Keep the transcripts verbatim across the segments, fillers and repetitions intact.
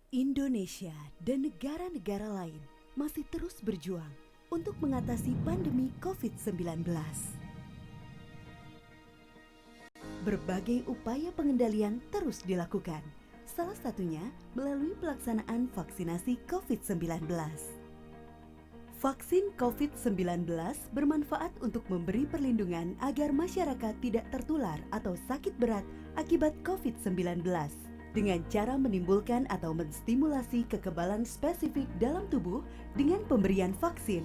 Indonesia dan negara-negara lain masih terus berjuang untuk mengatasi pandemi covid sembilan belas. Berbagai upaya pengendalian terus dilakukan, salah satunya melalui pelaksanaan vaksinasi covid sembilan belas. Vaksin covid sembilan belas bermanfaat untuk memberi perlindungan agar masyarakat tidak tertular atau sakit berat akibat covid sembilan belas dengan cara menimbulkan atau menstimulasi kekebalan spesifik dalam tubuh dengan pemberian vaksin.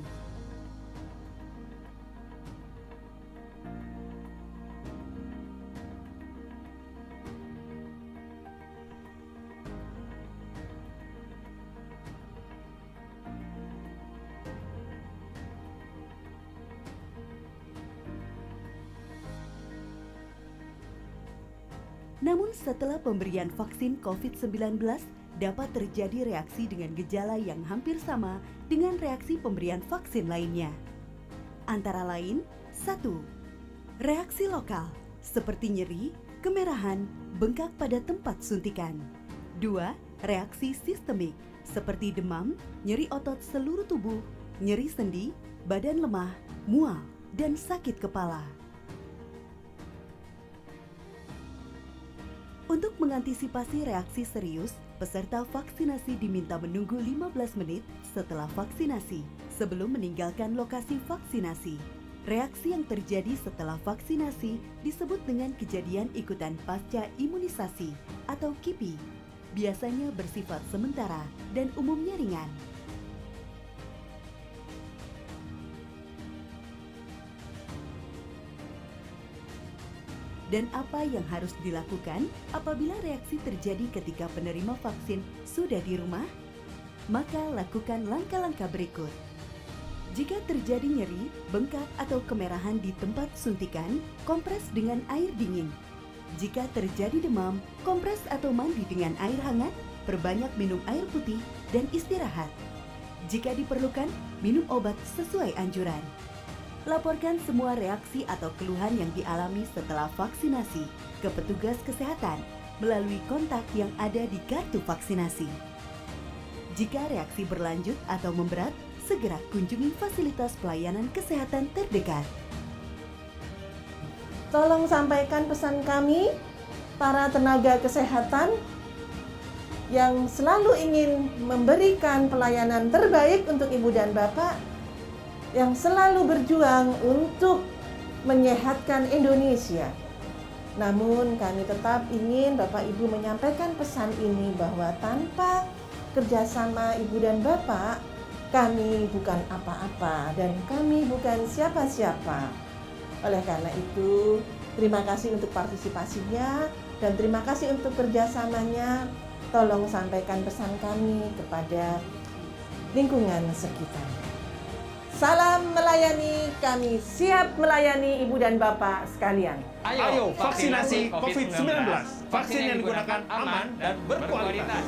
Namun, setelah pemberian vaksin covid sembilan belas, dapat terjadi reaksi dengan gejala yang hampir sama dengan reaksi pemberian vaksin lainnya. Antara lain, satu, reaksi lokal, seperti nyeri, kemerahan, bengkak pada tempat suntikan. Dua, reaksi sistemik, seperti demam, nyeri otot seluruh tubuh, nyeri sendi, badan lemah, mual, dan sakit kepala. Untuk mengantisipasi reaksi serius, peserta vaksinasi diminta menunggu lima belas menit setelah vaksinasi sebelum meninggalkan lokasi vaksinasi. Reaksi yang terjadi setelah vaksinasi disebut dengan kejadian ikutan pasca imunisasi atau kipi. Biasanya bersifat sementara dan umumnya ringan. Dan apa yang harus dilakukan apabila reaksi terjadi ketika penerima vaksin sudah di rumah? Maka lakukan langkah-langkah berikut. Jika terjadi nyeri, bengkak, atau kemerahan di tempat suntikan, kompres dengan air dingin. Jika terjadi demam, kompres atau mandi dengan air hangat, perbanyak minum air putih, dan istirahat. Jika diperlukan, minum obat sesuai anjuran. Laporkan semua reaksi atau keluhan yang dialami setelah vaksinasi ke petugas kesehatan melalui kontak yang ada di kartu vaksinasi. Jika reaksi berlanjut atau memberat, segera kunjungi fasilitas pelayanan kesehatan terdekat. Tolong sampaikan pesan kami, para tenaga kesehatan yang selalu ingin memberikan pelayanan terbaik untuk Ibu dan Bapak, yang selalu berjuang untuk menyehatkan Indonesia. Namun, kami tetap ingin Bapak Ibu menyampaikan pesan ini, bahwa tanpa kerjasama Ibu dan Bapak, kami bukan apa-apa dan kami bukan siapa-siapa. Oleh karena itu, terima kasih untuk partisipasinya dan terima kasih untuk kerjasamanya. Tolong sampaikan pesan kami kepada lingkungan sekitar. Salam melayani, kami siap melayani Ibu dan Bapak sekalian. Ayo, vaksinasi covid sembilan belas. Vaksin yang digunakan aman dan berkualitas.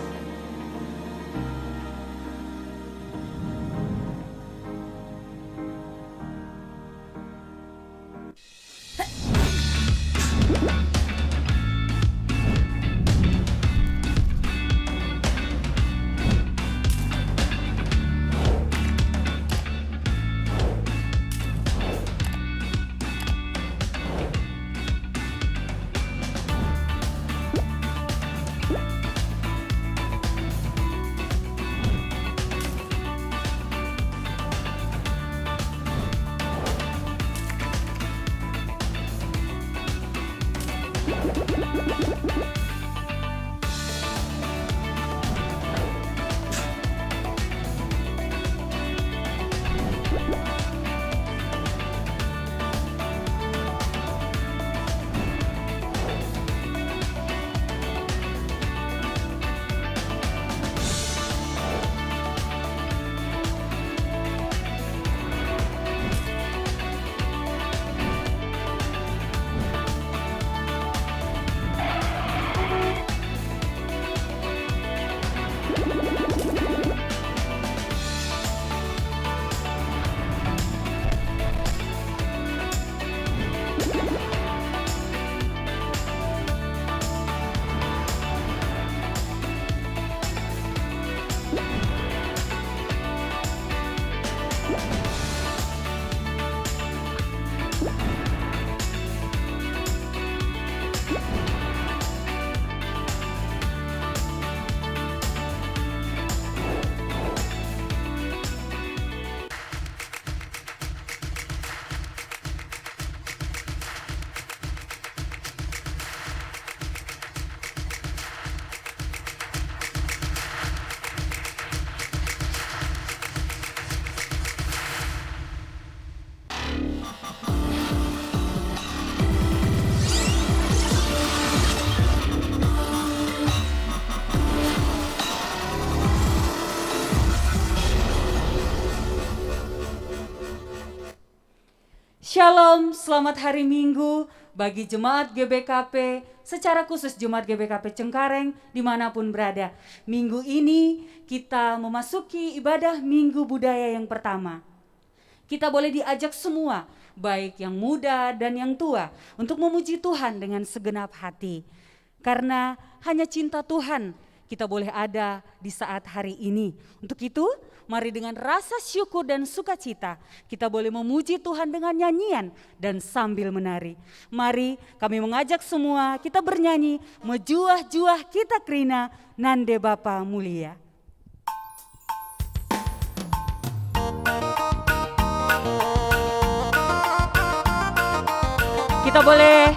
Shalom, selamat hari Minggu bagi jemaat G B K P, secara khusus jemaat G B K P Cengkareng dimanapun berada. Minggu ini kita memasuki ibadah Minggu Budaya yang pertama. Kita boleh diajak semua, baik yang muda dan yang tua, untuk memuji Tuhan dengan segenap hati. Karena hanya cinta Tuhan kita boleh ada di saat hari ini. Untuk itu, mari dengan rasa syukur dan sukacita kita boleh memuji Tuhan dengan nyanyian dan sambil menari. Mari kami mengajak semua kita bernyanyi, mejuah-juah kita kerina nande Bapa mulia. Kita boleh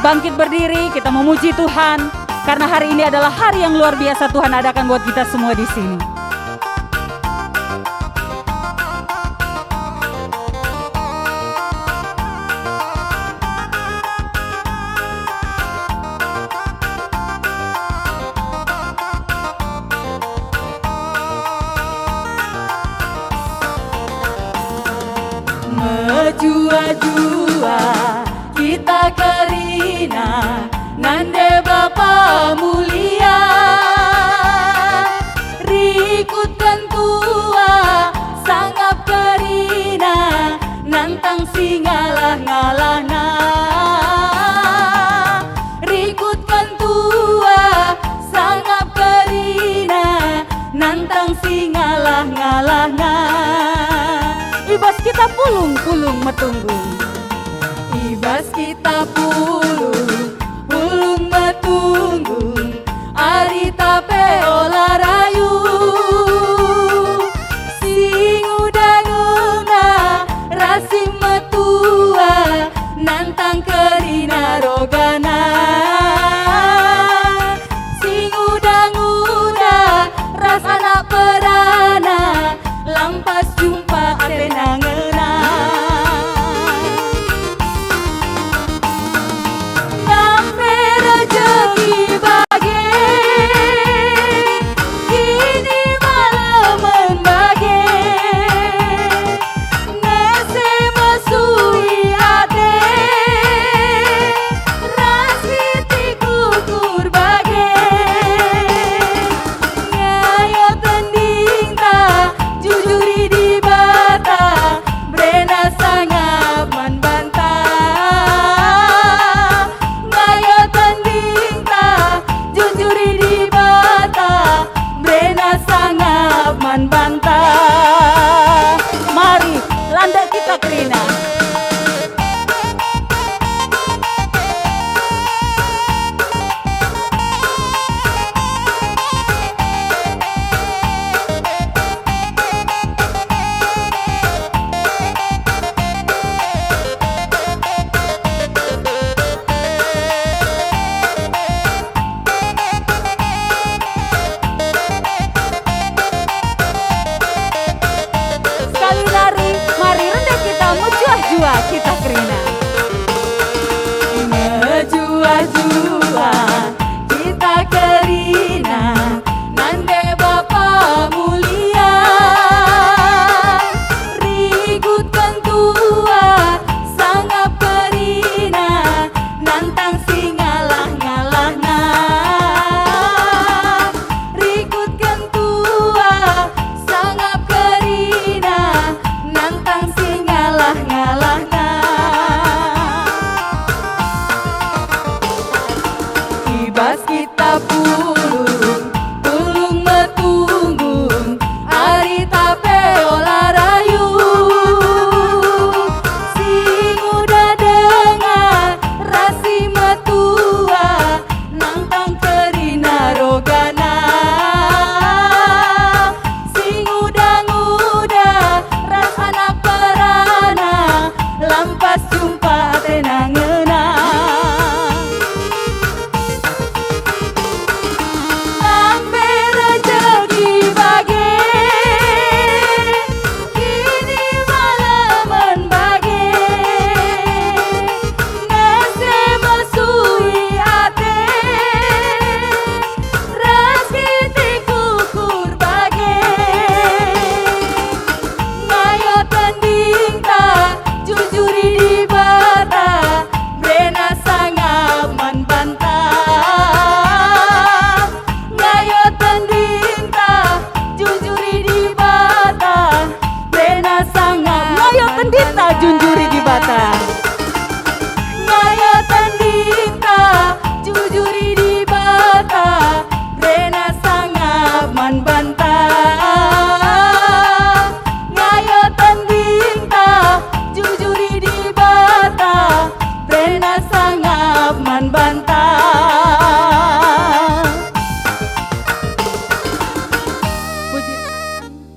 bangkit berdiri, kita memuji Tuhan, karena hari ini adalah hari yang luar biasa Tuhan adakan buat kita semua di sini. Mejuah-juah kita kerina nande Bapa mulia. Rikutken tua sangap kerina nantang si ngalah-ngalahna. Rikutken tua sangap kerina nantang si ngalah-ngalahna. I bas kita pulung-pulung metunggung. I bas kita pulung-pulung metunggung, arita pe ola rayu. Si nguda-nguda ras si metua nantang kerina rogana. Si nguda-nguda ras anak perana, lampas jumpa atena ngena.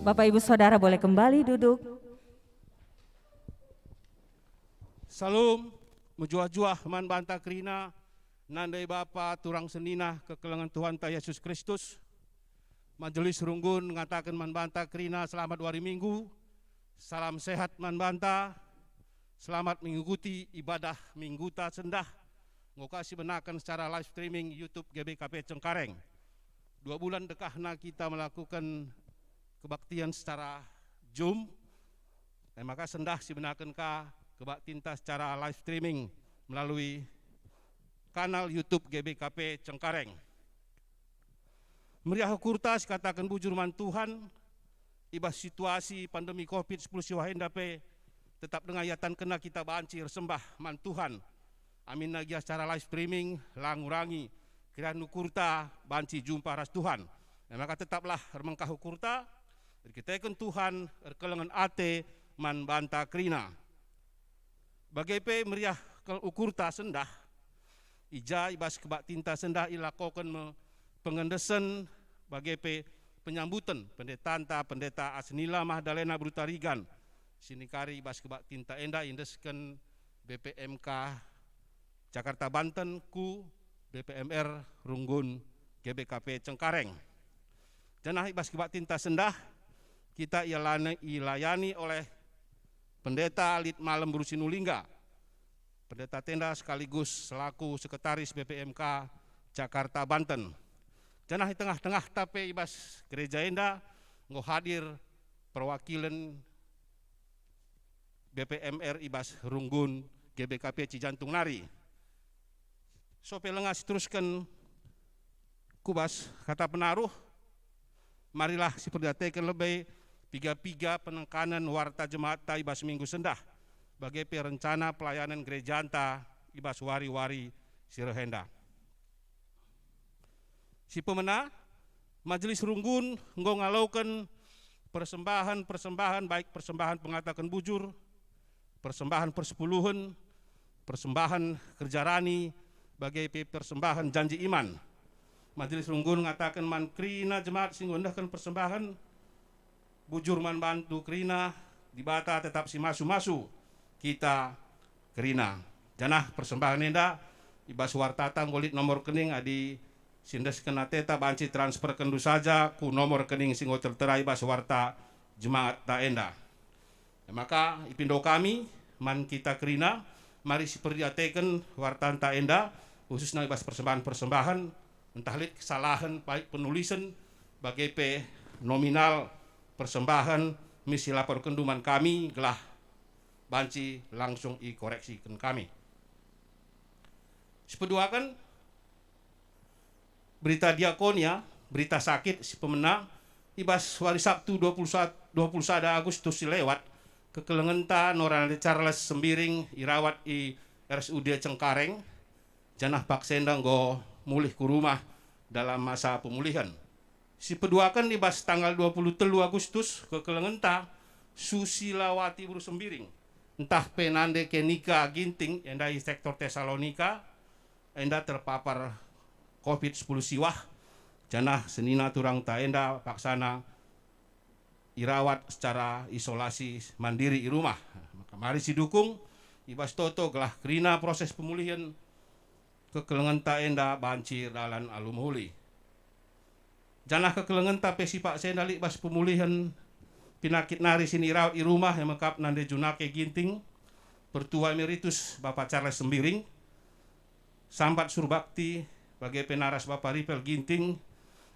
Bapak Ibu Saudara boleh kembali duduk. Salum, mejuah-juah man banta kerina, nande bapa turang senina kekelengen Tuhanta Yesus Kristus. Majelis runggun ngataken man banta kerina selamat wari Minggu, salam sehat man banta, selamat mengikuti ibadah Mingguta sendah, enggo ka sibenaken secara live streaming YouTube G B K P Cengkareng. Dua bulan dekahna kita melakukan kebaktian secara Zoom, e maka sendah sibenaken ka kebaktinta secara live streaming melalui kanal YouTube G B K P Cengkareng. Meriah ukurta sikataken bujur man Tuhan, i bas situasi pandemi covid sepuluh siwah enda pe tetap denga iatankenna kita banci ersembah man Tuhan. Aminna gia secara live streaming la ngurangi keriahen ukurta banci jumpa ras Tuhan. E maka tetaplah ermengkah ukurta, erkiteken Tuhan erkelengen ate man banta kerina. Bage pe meriah kal ukurta sendah, i ja i bas kebaktinta sendah ilakoken me pengendesen bage pe penyambuten pendetanta, Pendeta Asnila Mahdalena Brutarigan, si nikari i bas kebaktinta enda iendesken B P M K Jakarta Banten ku B P M R Runggun G B K P Cengkareng. Janah i bas kebaktinta sendah, kita ialani, ilayani oleh Pendeta Lit Malem Beru Sinulingga, Pendeta Tenda sekaligus selaku Sekretaris B P M K Jakarta Banten. Janah i tengah-tengahta pe i bas gereja enda enggo hadir perwakilen B P M R i bas Runggun G B K P Cijantung nari. So pe lenga siterusken ku bas kata penaruh, marilah siperdiateken lebe piga-piga penekanen warta jematta i bas minggu sendah, bage pe rencana pelayanen gerejanta i bas wari-wari si reh enda. Si pemena, Majelis Runggun enggo ngaloken persembahen-persembahen, baik persembahen pengataken bujur, persembahen persepuluhen, persembahen kerja rani, bage pe persembahen janji iman. Majelis Runggun ngataken man kerina jemaat si enggo endehken persembahen, bujur man bandu kerina, Dibata tetap si masu-masu kita kerina. Janah persembahen enda i bas wartata enggo lit nomor rekening, adi si endesken ateta banci transferkenndu saja ku nomor rekening si enggo tertera i bas warta jemaat ta enda. E maka ipindo kami man kita kerina, mari siperdiateken wartanta enda, khususna i bas persembahen-persembahen, ntah lit kesalahen baik penulisen bage pe nominal persembahen mis ilaporkenndu man kami gelah banci langsung ikoreksiken kami. Sipeduaken, berita diakonia, berita sakit si pemena, i bas wari Sabtu dua puluh satu, dua puluh sada Agustus si lewat, kekelengenta Norana Charles Sembiring irawat i R S U D Cengkareng, janah paksa enda enggo mulih ku rumah dalam masa pemulihen. Sipeduaken i bas tanggal dua puluh telu Agustus, kekelengenta Susilawati Beru Sembiring, ntah pe nande Kenika Ginting, enda i sektor Tesalonika, enda terpapar covid sepuluh siwah, janah senina turangta enda paksana irawat secara isolasi mandiri i rumah. Maka mari sidukung i bas toto gelah kerina proses pemulihen kekelengenta enda banci erdalan alu mehuli. Janah kekelengenta pe si paksa enda lit bas pemulihen penakit nari si nirawat i rumah, e mekap nande Junake Ginting, Pertua Emeritus Bapa Charles Sembiring, Sambat Surbakti, bage pe naras Bapa Ripel Ginting,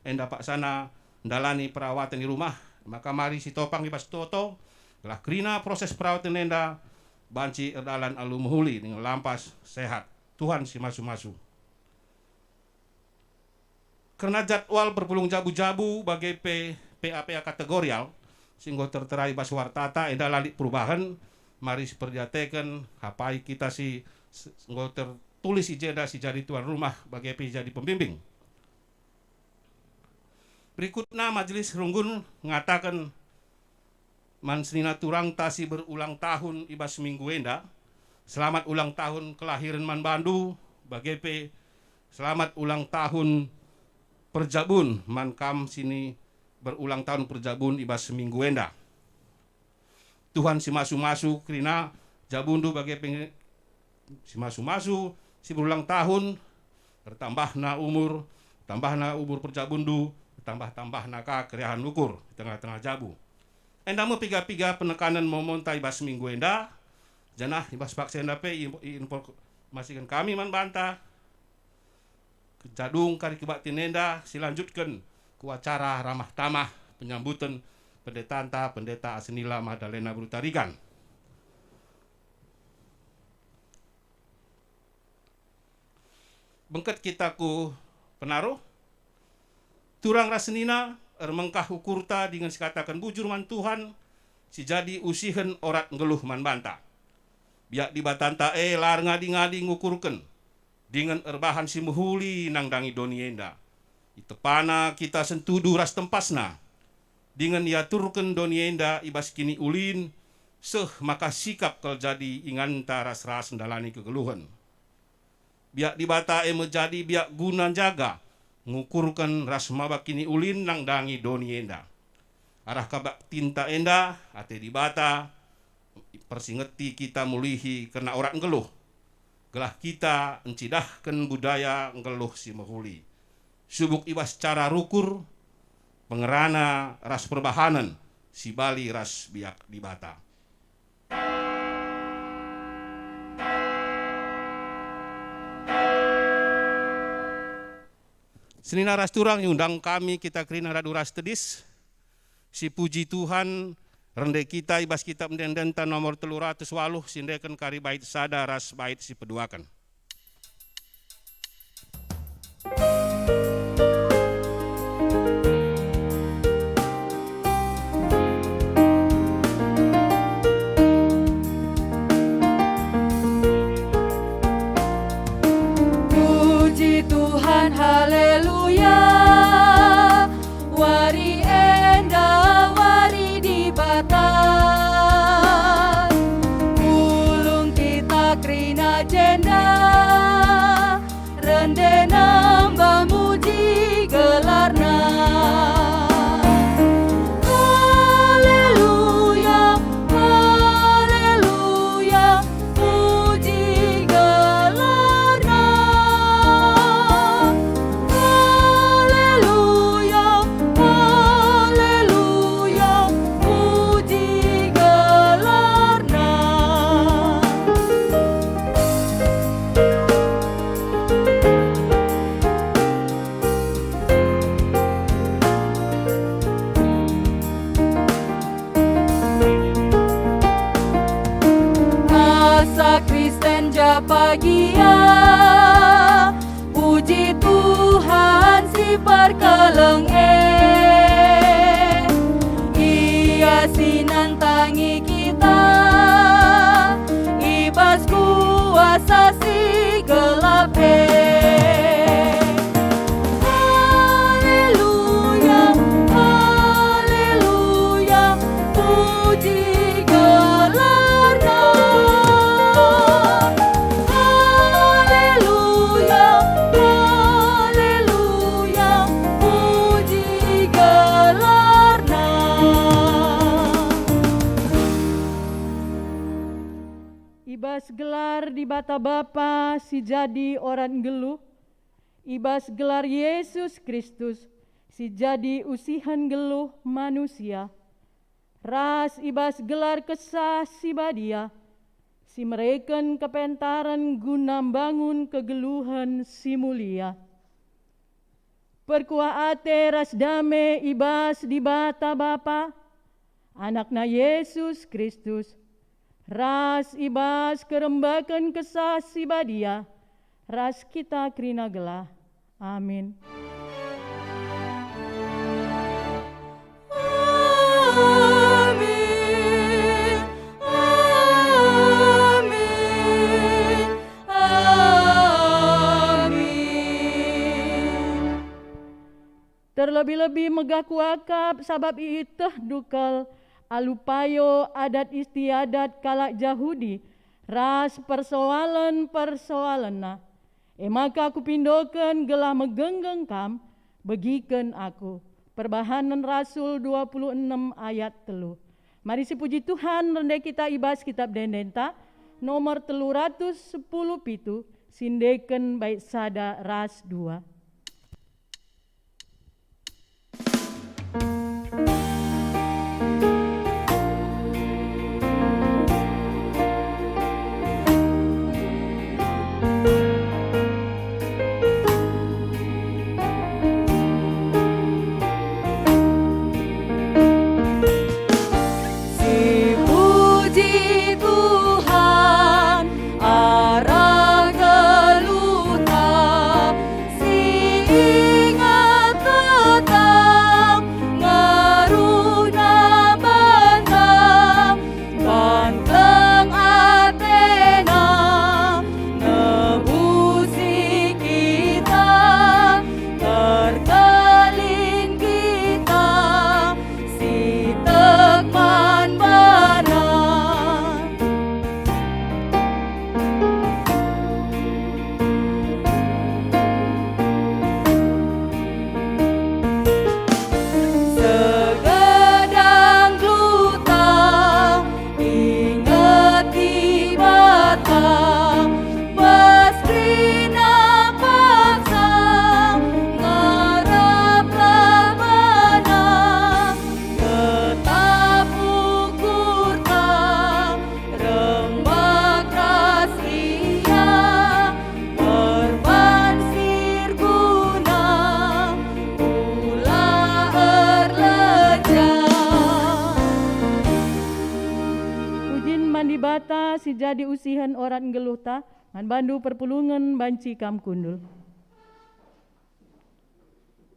enda paksana ndalani perawaten i rumah. Maka mari sitopang i bas toto, gelah kerina proses perawaten enda banci erdalan alu mehuli dingen lampas sehat. Tuhan si masu-masu. Kerna jadwal perpulung jabu-jabu bage pe P A P A kategorial si enggo tertera i bas wartata enda la lit perubahen, mari siperdiateken apai kita si s-, enggo tertulis i jenda si jadi tuan rumah bage pe jadi pembimbing. Berikutna, Majelis Runggun ngataken man senina turangta si berulang tahun i bas minggu enda, selamat ulang tahun kelahiren man bandu, bage pe selamat ulang tahun perjabun man kam sini berulang tahun perjabun i bas minggu enda. Tuhan si masu-masu kerina jabundu bage peng-, si masu-masu si berulang tahun, ertambahna umur, tambahna umur perjabundu, tambah-tambahna ka keriahen ukur di tengah-tengah jabu. Enda me piga-piga penekanen momonta i bas minggu enda, janah i bas paksa enda pe i-, iinformasiken kami man banta. Kejadung kari kebaktin enda silanjutken ku acara ramah tamah penyambuten pendetanta, Pendeta Asenila Madalena Brutarigan. Bengket kita ku penaruh. Turang ras senina, ermengkah ukurta dingen sikataken bujur man Tuhan, si jadi usihen orat nggeluh man banta. Biak Dibatanta e la erngadi-ngadi ngukurken, dingen erbahan si mehuli nandangi doni enda. Itepana kita sentudu ras tempasna, dingen iaturken doni enda i bas kiniulin, seh maka sikap kal jadi inganta ras-ras ndalani kegeluhen. Biak Dibata e me jadi biak guna njaga, ngukurken ras maba kiniulin nandangi doni enda. Arah kebaktinta enda, ate Dibata persingeti kita mulihi kerna orat nggeluh, gelah kita ncidahken budaya nggeluh si mehuli, subuk i bas cara rukur, pengerana ras perbahanen si bali ras biak Dibata. Senina ras turang, iundang kami kita kerina radu ras tedis. Si puji Tuhan, rende kita i bas Kitab Ende-endenta nomor telu ratus waluh, si endeken kari bait sada ras bait si peduaken. Puji Tuhan, haleluya. Wari enda wari Dibata, pulung kita kerina jenda, rende nembah muji gelarNa. Haleluya, haleluya, puji gelarNa. Haleluya, haleluya, puji gelarNa. Asa Kristen ja bagia, puji Tuhan si perkeleng e. Ia si nandangi kita i bas kuasa si gelap e. Haleluya, haleluya, puji gelarNa. Haleluya, haleluya, puji gelarNa. I bas gelar Dibata Bapa si jadi orat nggeluh, i bas gelar Yesus Kristus si jadi usihen nggeluh manusia, ras i bas gelar Kesah Si Badia si mereken kepentaren guna mbangun kegeluhen si mulia. Perkuah ate ras dame i bas Dibata Bapa, AnakNa Yesus Kristus, ras i bas kerembaken Kesah Si Badia, ras kita kerina gelah. Amin. Amin. Amin. Amin. Terlebih-lebih megah kuakap sabap ietehndu kal alu payo adat istiadat kalak Jahudi ras persoalen-persoalenna. E maka kupindoken gelah megenggeng kam, begiken aku. Perbahanen Rasul dua puluh enem ayat telu. Mari sipuji Tuhan, rende kita i bas Kitab Ende-Endenta, nomor telu ratus sepuluh pitu, siendeken bait sada ras dua. Sipuji Tuhan, arah geluhta, si inget petang ngeruhna banta, banteng atena, nebusi kita, terkelin kita, si tek man bana. Segedang geluhta inget Dibata, bas kerina paksa ngaraplah bana, tetap ukurta rembak ras Ia, perban si erguna, ula erleja. Pujin man Dibata si jadi usihen orat nggeluhta, man bandu perpulungen banci kam kundul.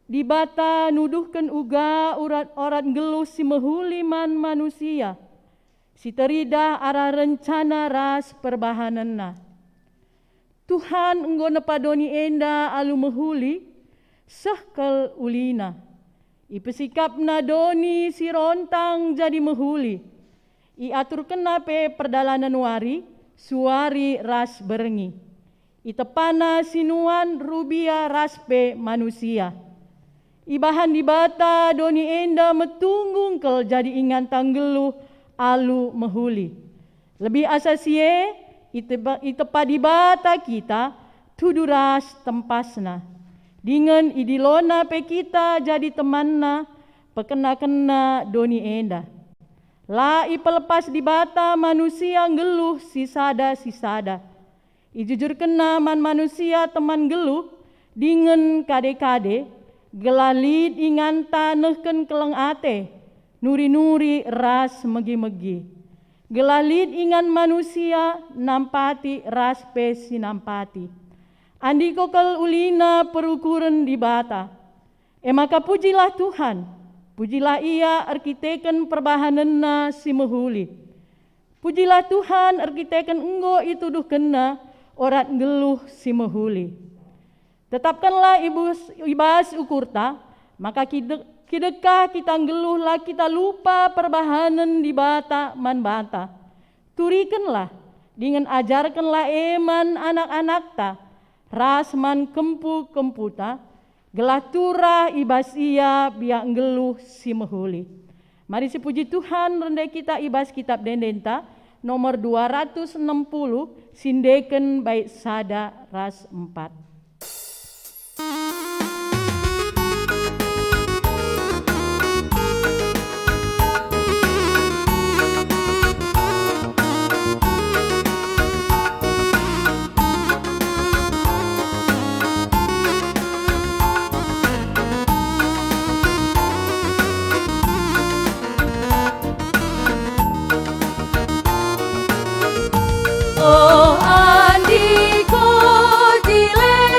Dibata nuduhken uga urat-orat nggeluh si mehuli man manusia, si teridah arah rencana ras perbahanenNa. Tuhan enggo nepa doni enda alu mehuli, seh kal ulina. IpesikapNa doni si rontang jadi mehuli. IaturkenNa pe perdalanen wari, suari ras berngi. ItepaNa sinuan, rubia ras pe manusia. Ibahan Dibata doni enda metunggung kal jadi inganta nggeluh alu mehuli. Lebih asa si e, itepa, itepa Dibata kita tudu ras tempasNa. Dingen idiloNa pe kita jadi temanNa, pekenakenNa doni enda. La ipelepas Dibata manusia nggeluh sisada-sisada. IjujurkenNa man manusia teman nggeluh dingen kade-kade, gelah lit inganta nehken keleng ate, nuri-nuri ras megi-megi. Gelah lit ingan manusia nampati ras pe si nampati. Andiko kal ulina perukuren Dibata. E maka pujilah Tuhan, pujilah Ia erkiteken perbahanenNa si mehuli. Pujilah Tuhan erkiteken enggo ituduhkenNa orat nggeluh si mehuli. Tetapkenlah i bus, i bas ukurta, maka kide-, kidekah kita nggeluh la kita lupa perbahanen Dibata man banta. Turikenlah, dingen ajarkenlah e man anak-anakta, ras man kempu-kemputa, gelah turah i bas ia biak nggeluh si mehuli. Mari sipuji Tuhan, rende kita i bas Kitab Ende-Endenta, nomor dua ratus enem puluh, siendeken bait sada ras empat. Oh, andiko jile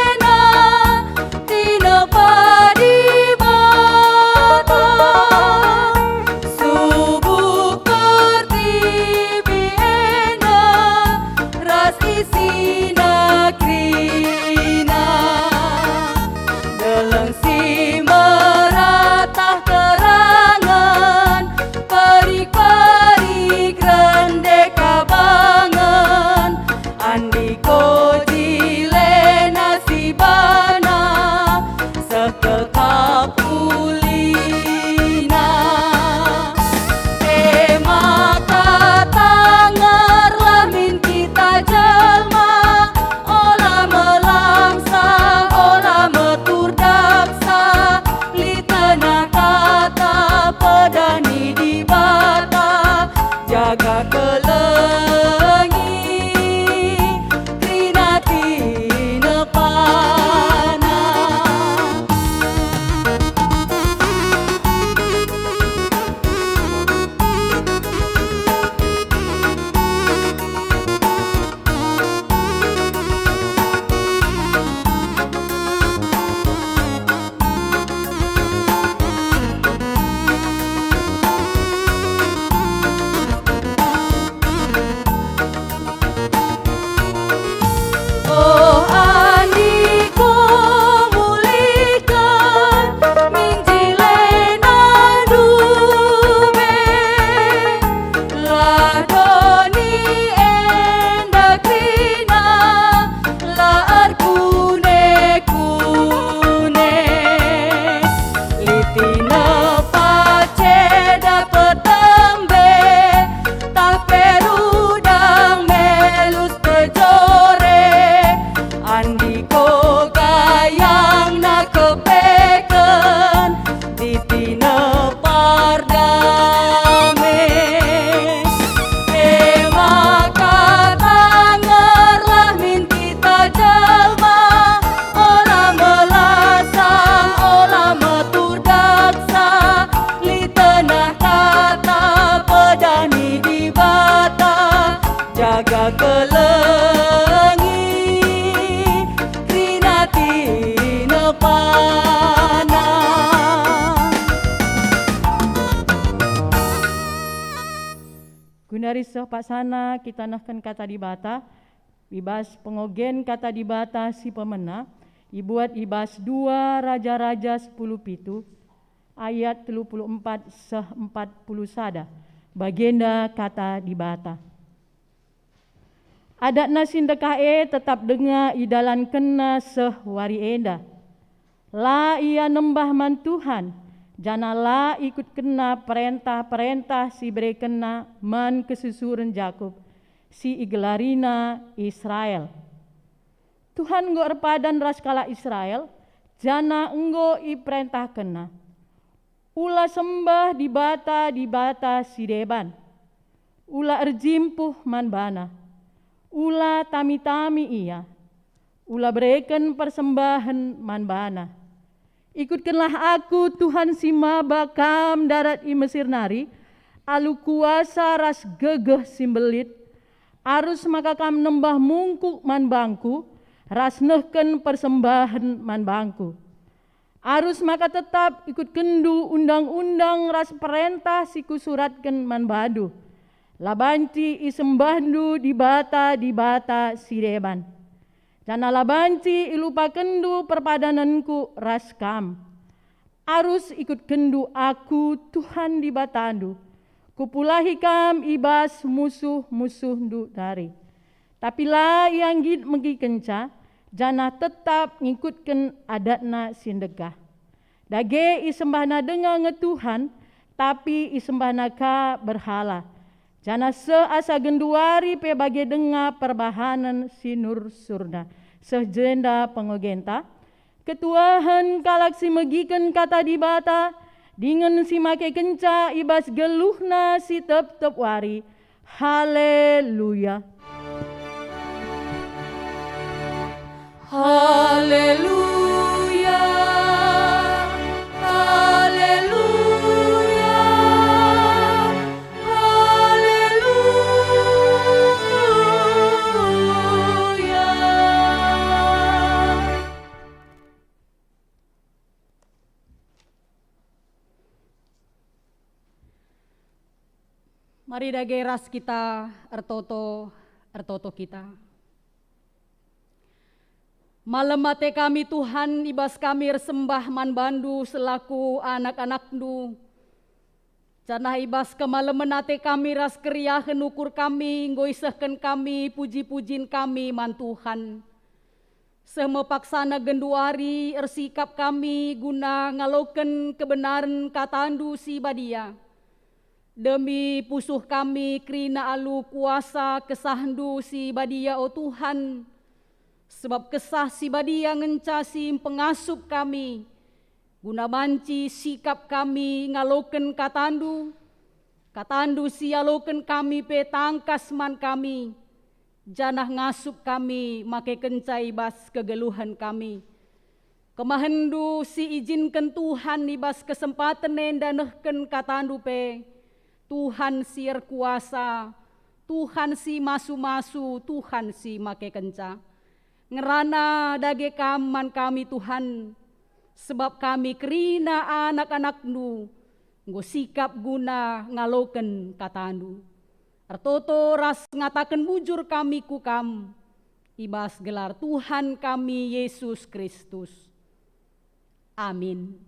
Kelengi kerina tinepana. Guna risuh paksana kita nehken Kata Dibata, i bas pengogen Kata Dibata si pemena, ibuat i bas dua Raja-Raja sepuluh pitu, ayat telu puluh empat seh empat puluh sada. Bagenda Kata Dibata. Adatna si ndekah e tetap denga idalankenna seh wari enda. La ia nembah man Tuhan, janah la ikutkenna perentah-perentah si iberekenna man kesusuren Jakup, si igelarina Israel. Tuhan enggo erpadan ras kalak Israel, janah enggo iperentahkenna, "Ula sembah dibata-dibata si deban. Ula erjimpuh man bana. Ula tami-tami ia. Ula bereken persembahen man bana. Ikutkenlah Aku, Tuhan si maba kam ndarat i Mesir nari, alu kuasa ras gegeh si mbelin. Arus maka kam nembah mungkuk man bangKu, ras nehken persembahen man bangKu. Arus maka tetap ikutkenndu undang-undang ras perentah si Kusuratken man bandu. La banci isembahndu dibata-dibata si deban, janah la banci ilupakenndu perpadanenKu ras kam. Arus ikutkenndu Aku, Tuhan Dibatandu. Kupulahi kam i bas musuh-musuhndu nari." Tapi la ia nggit megikenca, janah tetap ngikutken adatna si ndekah. Dage isembahna denga nge Tuhan, tapi isembahna ka berhala. Janah seh asa genduari pe bage denga perbahanen si nursurna. Seh jenda pengogenta, ketuahen kalak si megiken Kata Dibata, dingen si makekenca i bas geluhna si tep-tep wari. Haleluya! Haleluya, haleluya, haleluya. Mari dage ras kita ertoto, ertoto kita. Malem ate kami, Tuhan, i bas kami ersembah man bandu selaku anak-anakndu. Janah i bas kemalemen ate kami ras keriahen ukur kami enggo isehken kami puji-pujin kami man Tuhan. Seh me paksana genduari ersikap kami guna ngaloken kebenaren katandu si badia. Demi pusuh kami kerina alu kuasa kesahndu si badia, o Tuhan. Sebab Kesah Si Badia ngenca si mpengasup kami, guna banci sikap kami ngaloken katandu, katandu si ialoken kami pe tangkas man kami, janah ngasup kami makekenca i bas kegeluhen kami. Kemahenndu si ijinken Tuhan i bas kesempaten enda nehken katandu pe, Tuhan si erkuasa, Tuhan si masu-masu, Tuhan si makekenca. Ngerana dage Kam man kami, Tuhan, sebab kami kerina anak-anakNdu, enggo sikap guna ngaloken katandu. Ertoto ras ngataken bujur kami ku Kam, i bas gelar Tuhan kami, Yesus Kristus. Amin.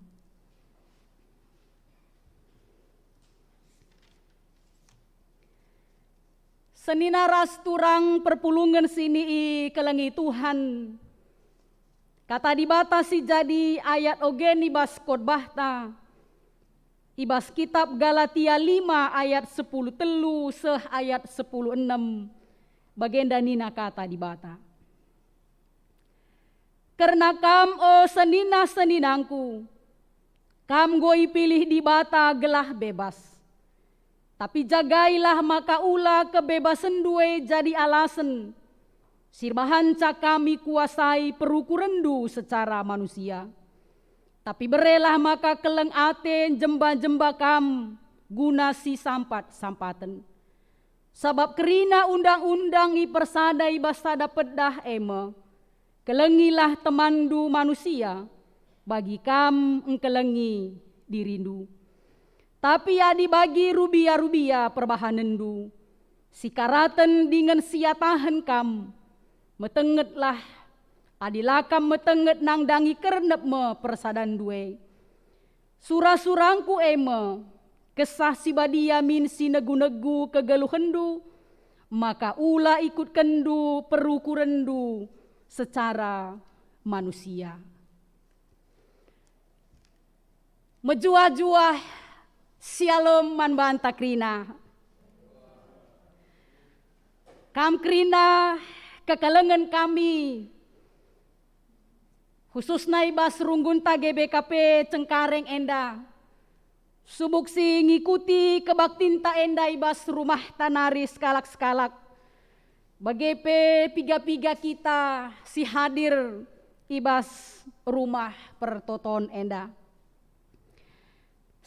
Senina ras turang perpulungen si ikelengi Tuhan, Kata Dibata si jadi ayat ogen i bas khotbahta, i bas kitab Galatia lima ayat sepuluh telu seh ayat sepuluh enem, bagenda nina Kata Dibata, "Kerna kam, o senina-seninangku, kam enggo ipilih Dibata gelah bebas. Tapi jagailah maka ula kebebasenndu e jadi alasen si erbahanca kami kuasai perukurenndu secara manusia. Tapi berelah maka keleng ate njemba-njemba kam guna sisampat-sampaten. Sabap kerina undang-undang ipersada i bas sada pedah e me, "Kelengilah temanndu manusia, bagi kam engkelengi dirindu." Tapi adi bagi rubia-rubia perbahanenndu, sikaraten dingen siatahen kam, metengetlah. Adi la kam metenget, nandangi kernep me persadanndu e. Sura-surangku e me, Kesah Si Badia min si negu-negu kegeluhenndu, maka ula ikutkenndu perukurenndu secara manusia. Mejuah-juah Syalom man banta kerina. Kam kerina kekelengen kami, khususna i bas runggunta G B K P Cengkareng enda, subuk si ngikuti kebaktinta enda i bas rumahta nari sekalak-sekalak, bage pe piga-piga kita si hadir i bas rumah pertoton enda.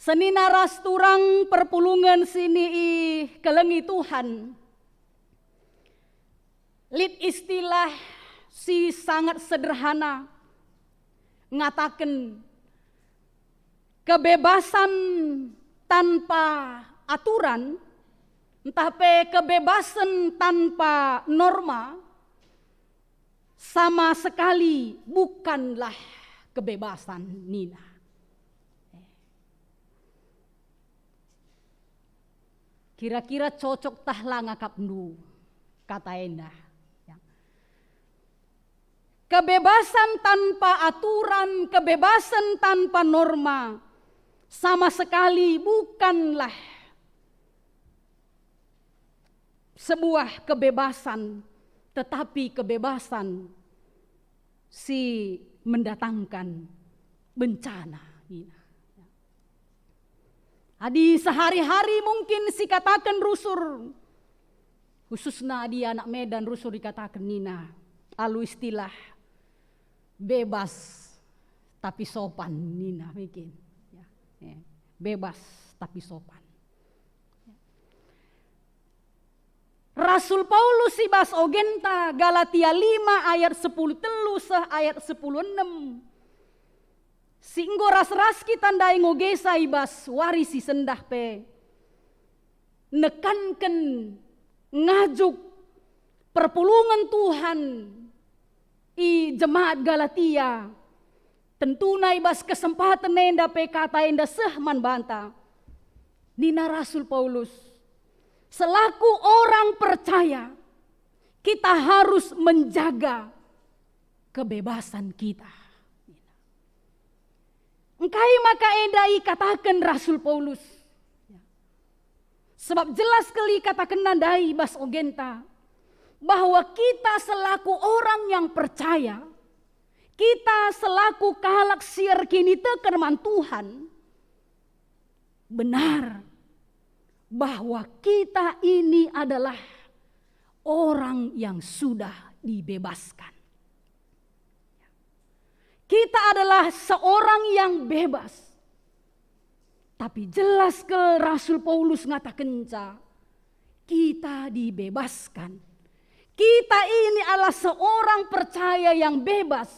Senina ras turang perpulungen si niikelengi Tuhan, lit istilah si sangat sederhana ngataken kebebasan tanpa aturan, ntah pe kebebasan tanpa norma, sama sekali bukanlah kebebasan, nina. Kira-kira cocok tah la ngakapndu kata enda? Ya. Kebebasan tanpa aturan, kebebasan tanpa norma, sama sekali bukanlah sebuah kebebasan, tetapi kebebasan si mendatangkan bencana, nina. Adi sehari-hari mungkin sikataken rusur, khususna adi anak Medan, rusur ikataken nina, alu istilah bebas tapi sopan, nina mungkin. Ya, ya. Bebas tapi sopan. Rasul Paulus i bas ogenta, Galatia lima ayat sepuluh telu seh ayat sepuluh enem, si enggo ras-ras kita ndai ngogesa i bas wari si sendah pe, nekanken ngajuk perpulungen Tuhan i jemaat Galatia. Tentuna i bas kesempaten enda pe kata enda seh man banta. Nina Rasul Paulus, "Selaku orang percaya, kita harus menjaga kebebasan kita." Engkai maka enda ikataken Rasul Paulus? Sebab jelas kal ikatakenna ndai bas ogenta, bahwa kita selaku orang yang percaya, kita selaku kalak si erkiniteken man Tuhan, benar bahwa kita ini adalah orang yang sudah dibebaskan. Kita adalah seorang yang bebas. Tapi jelas kal Rasul Paulus ngatakenca, kita dibebaskan. Kita ini adalah seorang percaya yang bebas,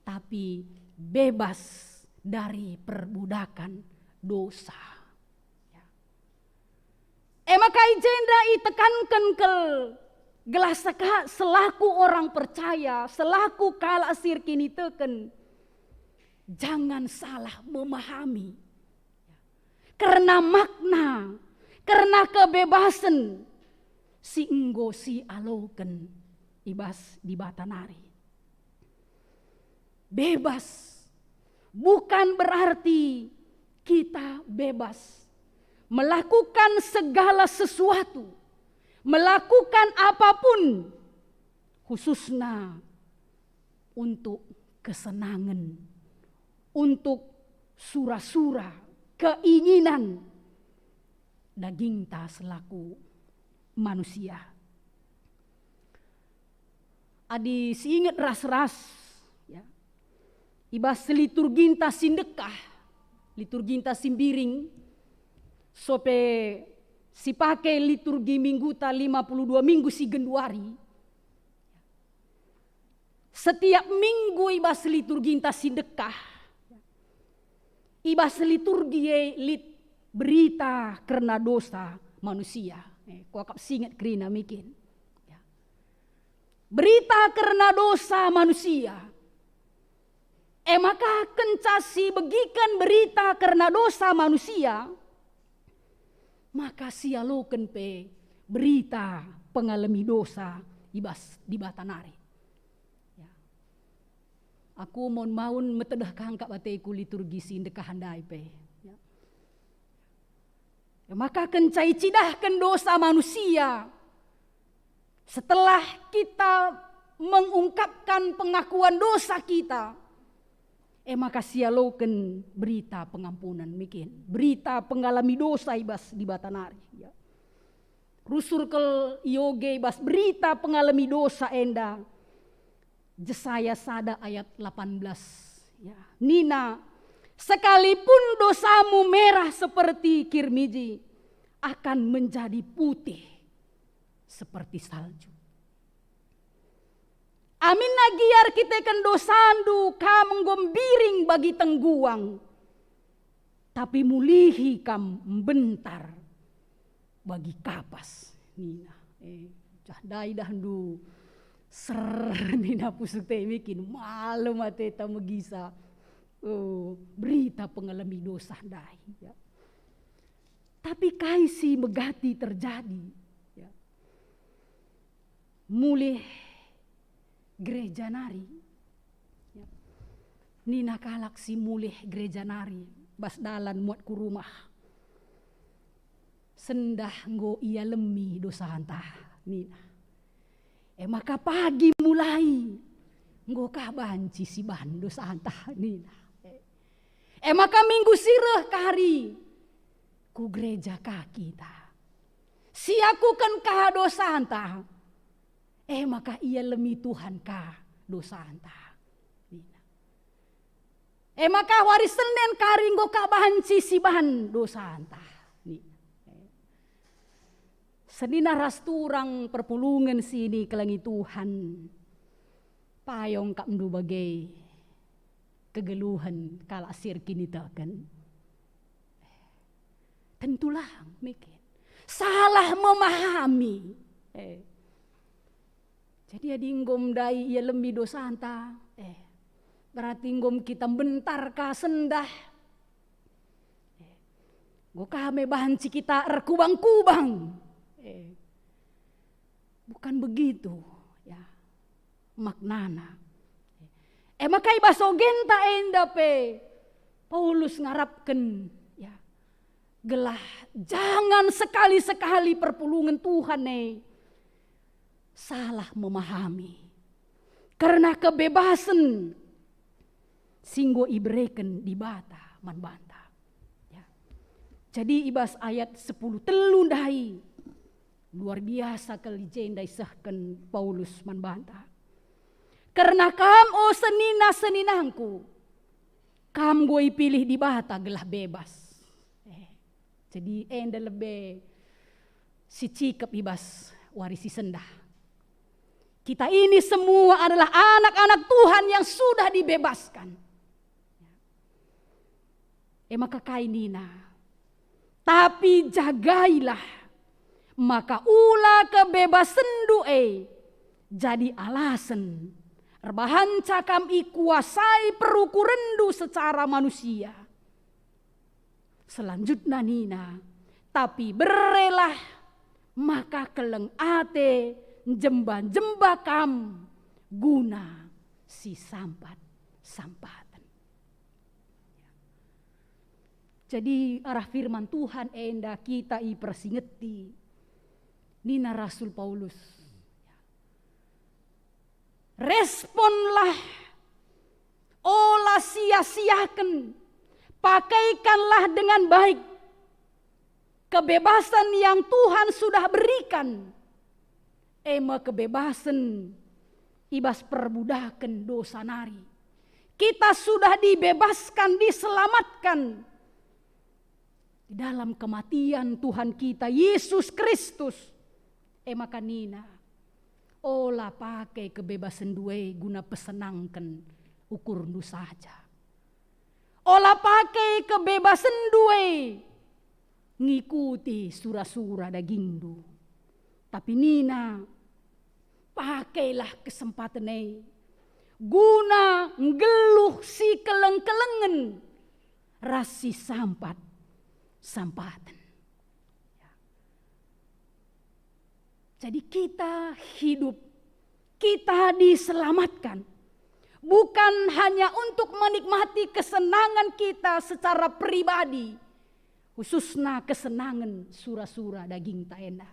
tapi bebas dari perbudakan dosa. Ya. E maka i jenda itekanken kal gelah seka-, selaku orang percaya, selaku kalak si erkiniteken, jangan salah memahami kerna makna, kerna kebebasan si enggo sialoken i bas Dibata nari. Bebas bukan berarti kita bebas melakukan segala sesuatu, melakukan apapun, khususna untuk kesenangan, untuk sura-sura, keinginan dagingta selaku manusia. Adi siinget ras-ras, ya, i bas liturginta si ndekah, liturginta si mbiring, sope si pake liturgi mingguta lima puluh dua minggu si genduari, setiap minggu i bas liturginta si ndekah, i bas liturgi e lit berita kerna dosa manusia. Eh, kuakap singet kerina mikin. Ya. Berita kerna dosa manusia. E maka kenca sibegiken berita kerna dosa manusia, maka sialoken pe berita pengalemi dosa i bas Dibata nari. Ya. Aku maun-maun metedeh kangkap ateku liturgi si ndekah ndai pe. Ya. E maka kenca icidahken dosa manusia, setelah kita mengungkapkan pengakuan dosa kita, e maka sialoken berita pengampunan mikin, berita pengalemi dosa i bas Dibata nari. Ya. Rusur kal ioge i bas berita pengalemi dosa enda, Jesaya sada ayat delapan belas, ya, nina, "Sekalipun dosamu merah seperti kirmiji, akan menjadi putih seperti salju. Aminna gia erkiteken dosandu kam enggo mbiring bagi tengguang, tapi mulihi kam mbentar bagi kapas," nina. Eh, jah ndai dahndu ser nina pusuk temikin, malem ateta megisa. Oh, berita pengalemi dosa ndai, ya. Tapi kai si megati terjadi? Ya. Mulih gereja nari. Ya. Nina kalak si mulih gereja nari, bas dalan muat ku rumah, "Sendah enggo ialemi dosanta," nina. "E maka pagi mulai, enggo ka banci siban dosanta," nina. "E maka minggu si reh kari, ku gereja ka kita. Siakuken ka dosanta, e maka ialemi Tuhan ka dosanta," nina. "E maka wari Senen kari enggo ka banci siban dosanta," nina. Senina ras turang perpulungen si nikelengi Tuhan, payung kap ndu bage kegeluhen kalak si erkiniteken. Tentulah, mikin. Salah memahami. Eh. Jadi, adi enggo ndai ialemi dosanta, eh, berarti enggo kita mbentar ka sendah. Eh, enggo ka me banci kita erkubang-kubang. Eh, bukan begitu, ya, maknana. E maka i bas ogenta enda pe Paulus ngarapken, ya, gelah jangan sekali-sekali perpulungen Tuhan e salah memahami kerna kebebasen si enggo ibereken Dibata man banta. Ya. Jadi, i bas ayat sepuluh telu ndai, luar biasa kal i jenda isehken Paulus man banta. "Kerna kam, o senina-seninangku, kam enggo ipilih Dibata gelah bebas." Eh, jadi, enda lebe si cikep i bas wari si sendah. Kita ini semua adalah anak-anak Tuhan yang sudah dibebaskan. E maka kai nina? "Tapi jagailah, maka ula kebebasenndu e jadi alasen erbahanca kam ikuasai perukurenndu secara manusia." Selanjutna nina, "Tapi berelah maka keleng ate njemba-njemba kam guna si sampat-sampaten." Jadi, arah firman Tuhan enda kita ipersingeti. Nina Rasul Paulus, "Responlah, ola sia-siaken, pakaikanlah dengan baik kebebasan yang Tuhan sudah berikan, e me kebebasan i bas perbudaken dosa nari." Kita sudah dibebaskan, diselamatkan. Di dalam kematian Tuhan kita Yesus Kristus. E maka nina, ola pake kebebasenndu e guna pesenangken ukurndu saja. Ola pake kebebasenndu e ngikuti sura-sura dagingndu. Tapi nina, pakailah kesempaten e guna nggeluh si keleng-kelengen ras si sampat-sampaten. Ya. Jadi kita hidup, kita diselamatkan bukan hanya untuk menikmati kesenangan kita secara pribadi, khususna kesenangan sura-sura dagingta enda.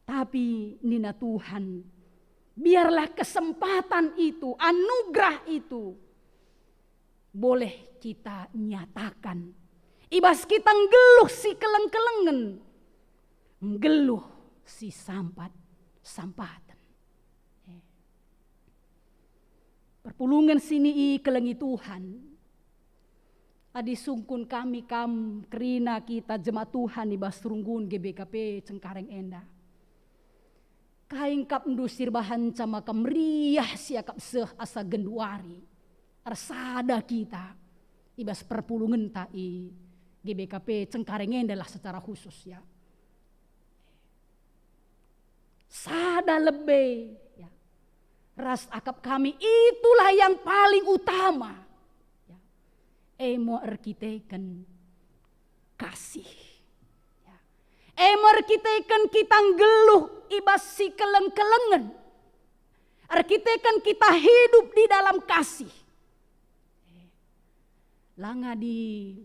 Tapi nina Tuhan, biarlah kesempatan itu, anugerah itu boleh kita nyatakan i bas kita nggeluh si keleng-kelengen, nggeluh si sampat-sampaten. Eh. Perpulungen si niikelengi Tuhan, adi sungkun kami kam kerina kita jemaat Tuhan i bas runggun G B K P Cengkareng enda. Kai ngkapndu si erbahanca maka meriah siakap seh asa genduari ersada kita i bas perpulungenta i G B K P Cengkareng enda lah secara khusus, ya. Sada lebe, ya, ras akap kami, itulah yang paling utama, ya. E me erkiteken kasih. Ya. E me erkiteken kita nggeluh i bas si keleng-kelengen. Erkiteken kita hidup di dalam kasih. La ngadi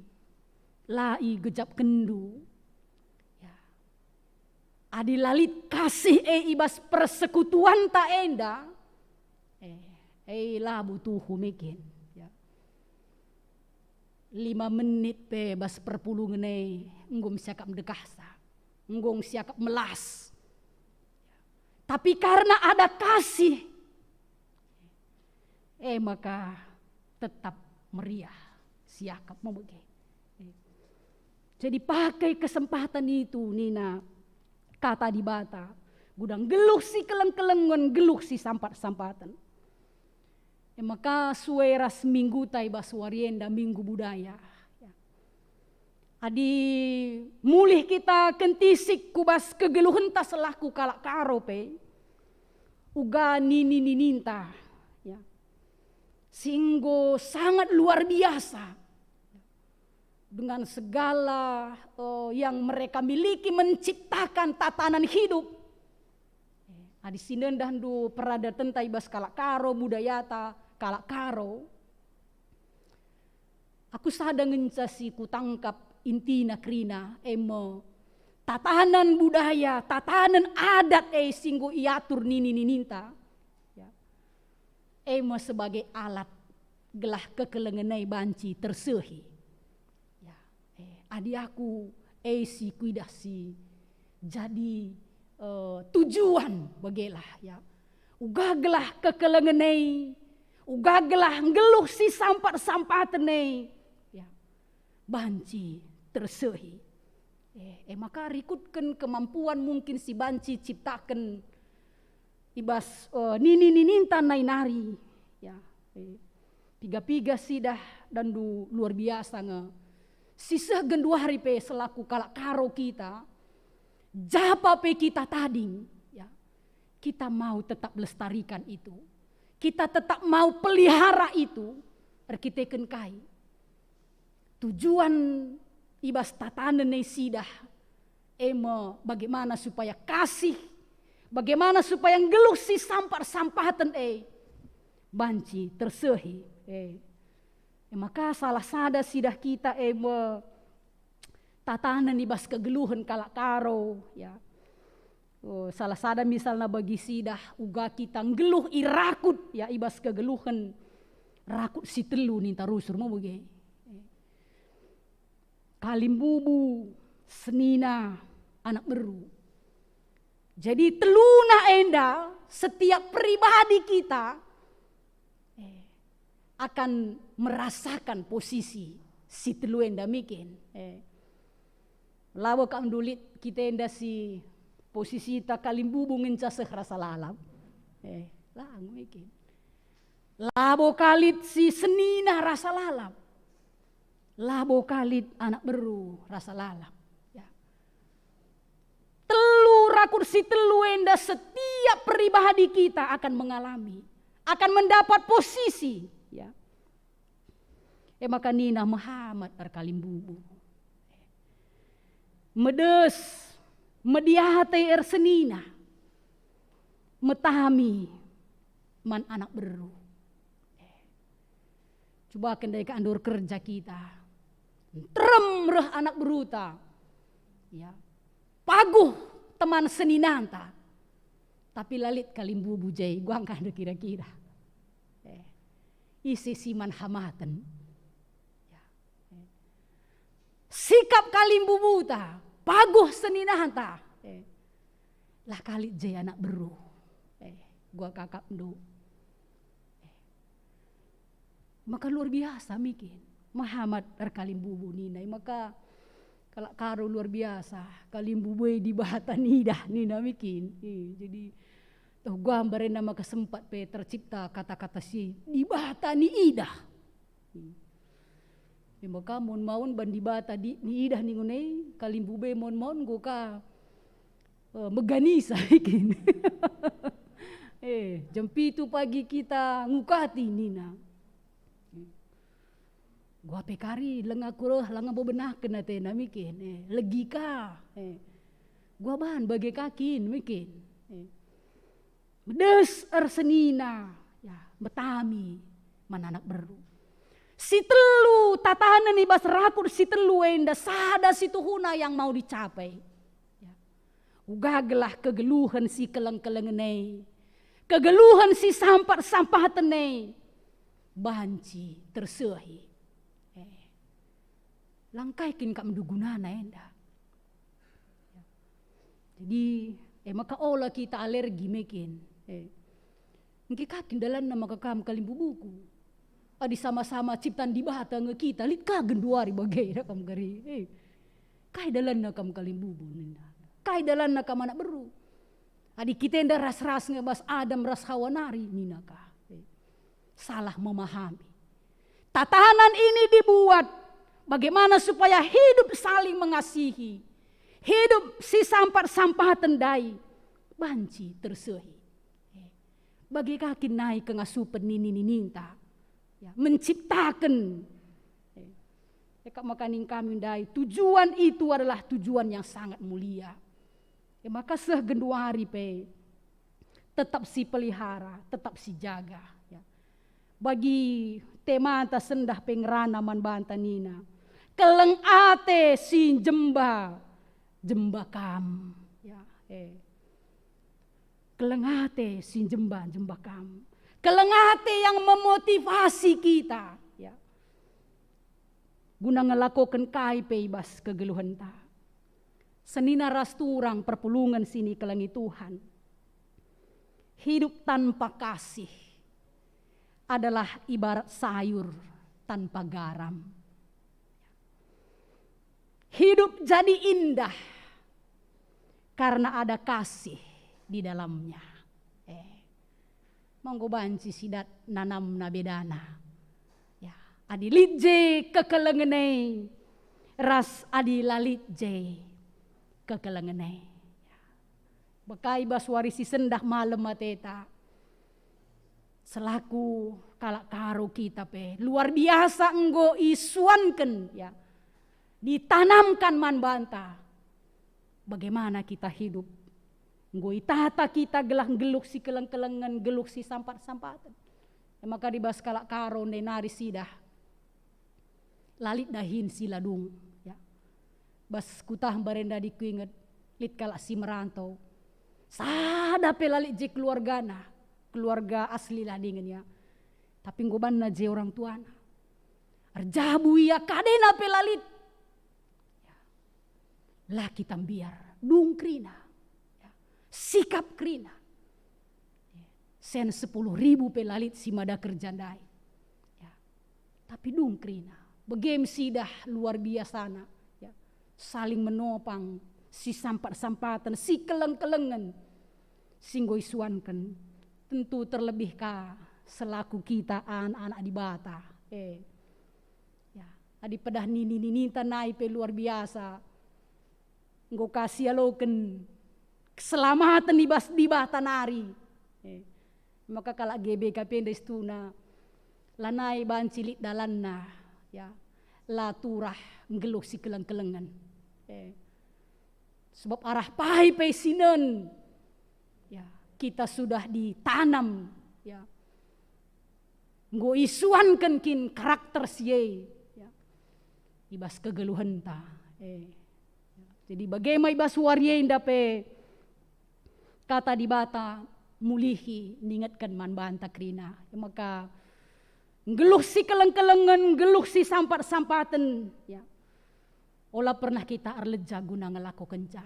la igejapkenndu. Ya. Adi la lit kasih e i bas persekutuanta enda, eh, e la butuhu mekin. Ya. Lima menit pe bas perpulungen e enggo siakap ndekahsa, enggo siakap melas. Tapi karena ada kasih, e maka tetap meriah siakap me bage. Jadi pakai kesempatan itu nina kata Dibata, guna nggeluh si keleng-kelengen, nggeluh si sampat-sampaten. E maka sue ras mingguta i bas wari enda, Minggu Budaya. Ya. Adi mulih kita kentisik ku bas kegeluhenta selaku kalak Karo pe, uga nini-nininta, ya, si enggo sangat luar biasa dengan segala, eh, yang mereka miliki menciptakan tatanan hidup. Eh, adi si nendahndu peradatenta i bas kalak Karo, budayata kalak Karo, aku sada ngenca si kutangkap intina kerina, e me tatanan budaya, tatanan adat e si enggo iatur nini-nininta, ya, e me sebagai alat gelah kekelengen e banci tersehi. Ya, eh, adi aku, eh, si kuidah si jadi, eh, tujuan bagelah, ya. Uga gelah kekelengen e, uga gelah nggeluh si sampat-sampaten e, ya, banci tersehi. Eh, e maka rikutken kemampuan mungkin si banci ciptaken i bas, eh, nini-nininta nai nari. Ya, eh, piga-piga sidah danndu luar biasa nge. Si seh genduari pe selaku kalak Karo kita, japa pe kita tading, ya, kita mau tetap lestarikan itu. Kita tetap mau pelihara itu, erkiteken kai? Tujuan i bas tatanen e sidah, e me bagaimana supaya kasih, bagaimana supaya nggeluh si sampat-sampaten e banci tersehi. E. E maka salah sada sidah kita e me tatanen i bas kegeluhen kalak Karo, ya. Oh, salah sada misalna bagi sidah uga kita nggeluh irakut, ya, i bas kegeluhen rakut si telu ninta rusur me bage. Kalimbubu, senina, anak beru. Jadi teluna enda setiap pribadi kita, eh, akan merasakan posisi Si telu enda mikin. Eh. Labo kap ndulit kita enda si posisita kalimbubu ngenca seh rasa lalap. Eh, lang mikin. Labo kalit si senina rasa lalap. Labo kalit anak beru rasa lalap. Ya. Telu rakut si telu enda setiap pribadi kita akan mengalami, akan mendapat posisi. Ya. E maka nina mehamat erkalimbubu. Medes, mediate ersenina, metami man anak beru. Cubaken dai ka andur kerja kita. Nterem reh anak beruta. Ya. Paguh teman seninanta. Tapi lalit kalimbubu jai, guangka nde kira-kira. Eh. Ise si man hamaten. Ya. Eh. Sikap kalimbubuta, paguh seninanta. Eh. Lah kalit jai anak beru. Eh. Gua kakapndu. Eh. Maka luar biasa mikin. Mehamat erkalimbubu nina. Maka kalak Karo luar biasa. Kalimbubu e Dibata nidah nina mikin. Eh, jadi toh gambar enda maka sempat pe tercipta kata-kata si Dibata niidah. Hmm. E maka maun-maun ban Dibata di, niidah ningun e, kalimbubu e maun-maun enggo ka, eh, meganisa ikin. Eh, jam pitu pagi kita ngukati nina. Gua pe kari langa kureh, langa bebenaken atena mikin. Eh, legi ka. Eh, gua ban bage kakin mikin. Eh. Medes ersenina, ya, metami man anak beru. Si telu tatanen i bas rakut si telu enda sada si tuhuna yang mau dicapai. Ya. Uga gelah kegeluhen si keleng-kelengen e, kegeluhen si sampat-sampaten e, banci tersehi. Eh. Langkai kin kap ndu gunana enda. Jadi, eh, maka ola kita alergi mekin. Eh. Engke ka kin dalanna maka kam kalimbubuku. Adi sama-sama ciptan Dibata nge kita, lit ka genduari bage da kam gari. Eh. Kai dalanna kam kalimbubu nina. Kai dalanna kam anak beru. Adi kita enda ras-ras nge bas Adam ras Hawa nari nina ka. Eh. Salah memahami. Tatanan ini dibuat bagaimana supaya hidup saling mengasihi, hidup si sampat-sampaten ndai banci tersehi. Eh, bage ka kin nai kengasupen nini-nininta, ya, menciptaken. Eh, e kap maka ning kami ndai, tujuan itu adalah tujuan yang sangat mulia. E maka seh genduari pe tetap si pelihara, tetap si jaga, ya. Bagi temanta sendah pe ngerana man banta nina, keleng ate si njemba, jemba kam, ya, eh. Keleng ate si njemba, jemba kam. Keleng ate yang memotivasi kita, ya. Guna ngelakoken kai pe i bas kegeluhenta. Senina ras turang perpulungen si nikelengi Tuhan. Hidup tanpa kasih adalah ibarat sayur tanpa garam. Hidup jadi indah karena ada kasih di dalamnya. Eh. Manggo banci sidat nanamna bedana. Ya, adi lit je kekelengen e, ras adi la lit je kekelengen e. Ya. Bekai bas wari si sendah malem ateta. Selaku kalak Karo kita pe luar biasa enggo isuanken, ya. Ditanamkan man banta. Bagaimana kita hidup? Enggo itata kita gelah nggeluh si keleng-kelengen, nggeluh si sampat-sampaten. E maka di bas kalak Karo ndai nari sidah. La lit dahin si la dung, ya. Bas kutah mbarenda adi kuinget, lit kalak si merantau. Sada pe la lit je keluargana, keluarga asli la dingen, ya. Tapi enggo banna je orang tuana. Erjabu ia, kadena pe la lit. Ya. La kita mbiar, dung kerina. Ya. Sikap kerina. Ya. Sen sepuluh ribu pe la lit si mada kerja ndai. Ya. Tapi dung kerina. Bage me sidah luar biasana, ya. Saling menopang, sisampat-sampaten, sikeleng-kelengen, si enggo isuanken. Tentu terlebih ka selaku kita anak-anak Dibata. Eh. Ya, adi pedah nini-nininta nai pe luar biasa. Enggo ka sialoken keselamaten i bas Dibata nari. Eh, maka kalak G B K P enda istuna, lanai banci lit dalanna, ya, la turah nggeluh sikeleng-kelengen. Eh, sebab arah pahi pe sinen, ya, kita sudah ditanam, ya, enggo isuanken kin karakter si e, ya, i bas kegeluhenta. Eh. Jadi bage me i bas wari enda pe Kata Dibata mulihi ningetken man banta kerina. E maka nggeluh sikeleng-kelengen, nggeluh sisampat-sampaten, ya. Ola pernah kita erleja guna ngelakokenca.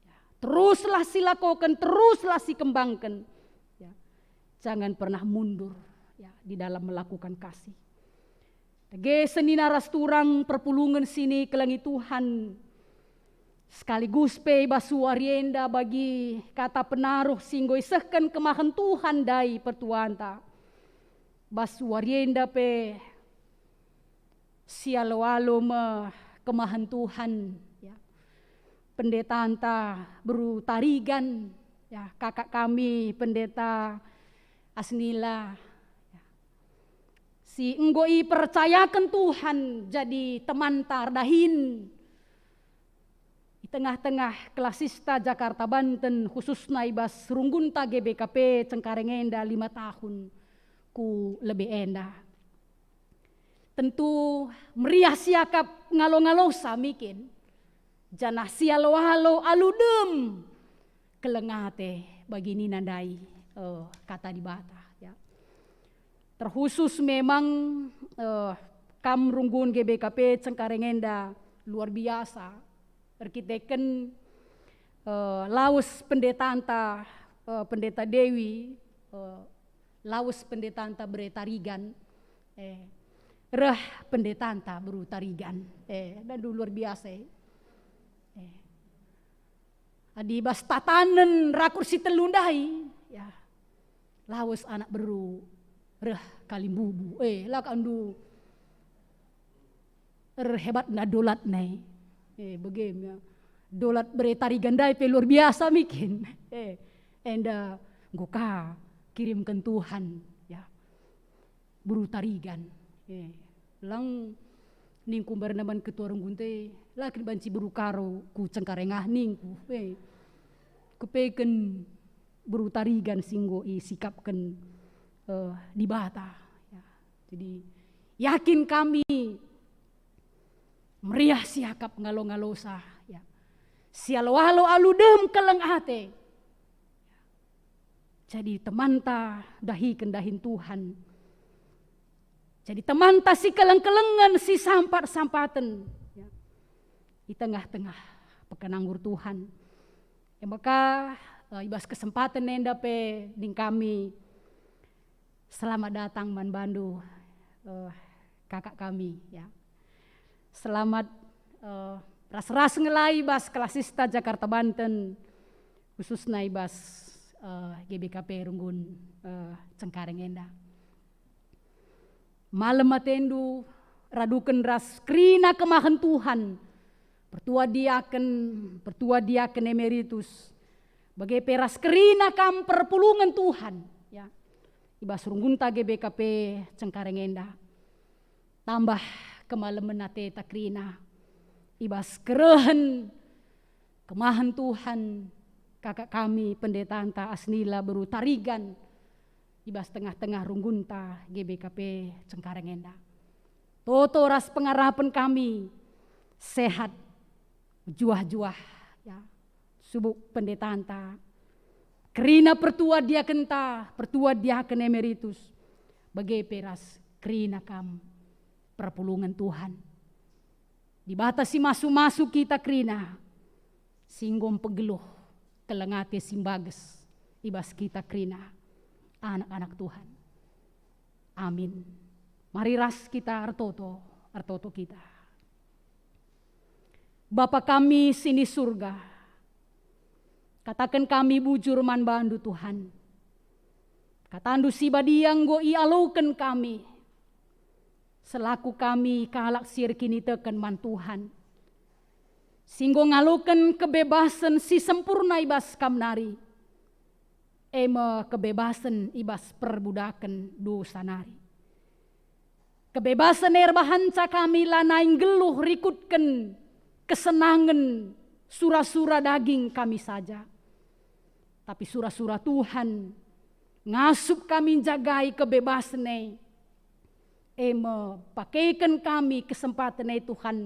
Ya. Teruslah silakoken, teruslah sikembangken. Ya. Jangan pernah mundur, ya, di dalam melakukan kasih. Dage senina ras turang perpulungen si nikelengi Tuhan, sekaligus pe i bas wari enda bagi kata penaruh si enggo isehken kemahen Tuhan ndai pertuanta. Bas wari enda pe sialo-alo me kemahen Tuhan, ya. Pendetanta beru Tarigan, ya, kakak kami Pendeta Asnila, ya, si enggo ipercayaken Tuhan jadi temanta erdahin i tengah-tengah klasista Jakarta Banten, khususna i bas runggunta G B K P Cengkareng enda lima tahun ku lebe enda. Tentu meriah siakap ngalo-ngalosa mikin, janah sialo-alo alu dem keleng ate bagi nina ndai, eh, Kata Dibata, ya. Terkhusus memang, eh, kam runggun G B K P Cengkareng enda luar biasa, erkiteken, eh, lawes pendetanta, eh, Pendeta Dewi, eh, lawes pendetanta Bere Tarigan, eh, reh pendetanta beru Tarigan, eh, bandu luar biasa, eh. Eh. Adi bas tatanen rakur si telu ndai, ya, lawes anak beru reh kalimbubu, eh, la kandu erhebatna dolatna, eh, bage me, ya. Dolat Bere Tarigan ndai pe luar biasa mikin. Eh, enda enggo ka kirimken Tuhan, ya, beru Tarigan. Eh, lang ningku mbarenda man ketua runggunta, la kin banci beru Karo ku Cengkareng ah ningku. Eh, kepeken beru Tarigan si enggo isikapken, eh, Dibata. Ya. Jadi, yakin kami meriah siakap ngalo-ngalosa, ya. Sialo-alo alu dem keleng ate. Jadi temanta dahiken dahin Tuhan. Jadi temanta sikeleng-kelengen, sisampat-sampaten, ya. I tengah-tengah pekenanggur Tuhan. E maka, eh, i bas kesempaten enda pe ning kami selamat datang man bandu, eh, kakak kami, ya. Selamat, eh, ras-ras ngelai bas klasista Jakarta Banten, khususna i bas, eh, G B K P runggun, eh, Cengkareng enda. Malem atendu, raduken ras kerina kemahen Tuhan, pertua diaken, pertua diaken emeritus, bage pe ras kerina kam perpulungen Tuhan, ya, i bas runggunta G B K P Cengkareng enda. Tambah kemalemen ateta kerina i bas kerehen kemahen Tuhan, kakak kami pendetanta Asnila beru Tarigan, i bas tengah-tengah runggunta G B K P Cengkareng enda. Toto ras pengarapen kami sehat, juah-juah, ya, subuk pendetanta, kerina pertua diakenta, pertua diaken emeritus, bage pe ras kerina kam perpulungen Tuhan. Dibata si masu-masu kita kerina, si enggo mpegeluh keleng ate si mbages i bas kita kerina, anak-anak Tuhan. Amin. Mari ras kita ertoto Ertoto kita. Bapa kami si ni Surga, kataken kami bujur man baNdu, Tuhan. KataNdu si badia enggo ialoken kami, selaku kami kalak si erkiniteken man Tuhan, si enggo ngaloken kebebasen si sempurna i bas Kam nari, e me kebebasen i bas perbudaken dosa nari. Kebebasen e erbahanca kami lanai nggeluh rikutken kesenangen sura-sura daging kami saja, tapi sura-sura Tuhan ngasup kami njagai kebebasen e. E me, pakeken kami kesempaten e, Tuhan,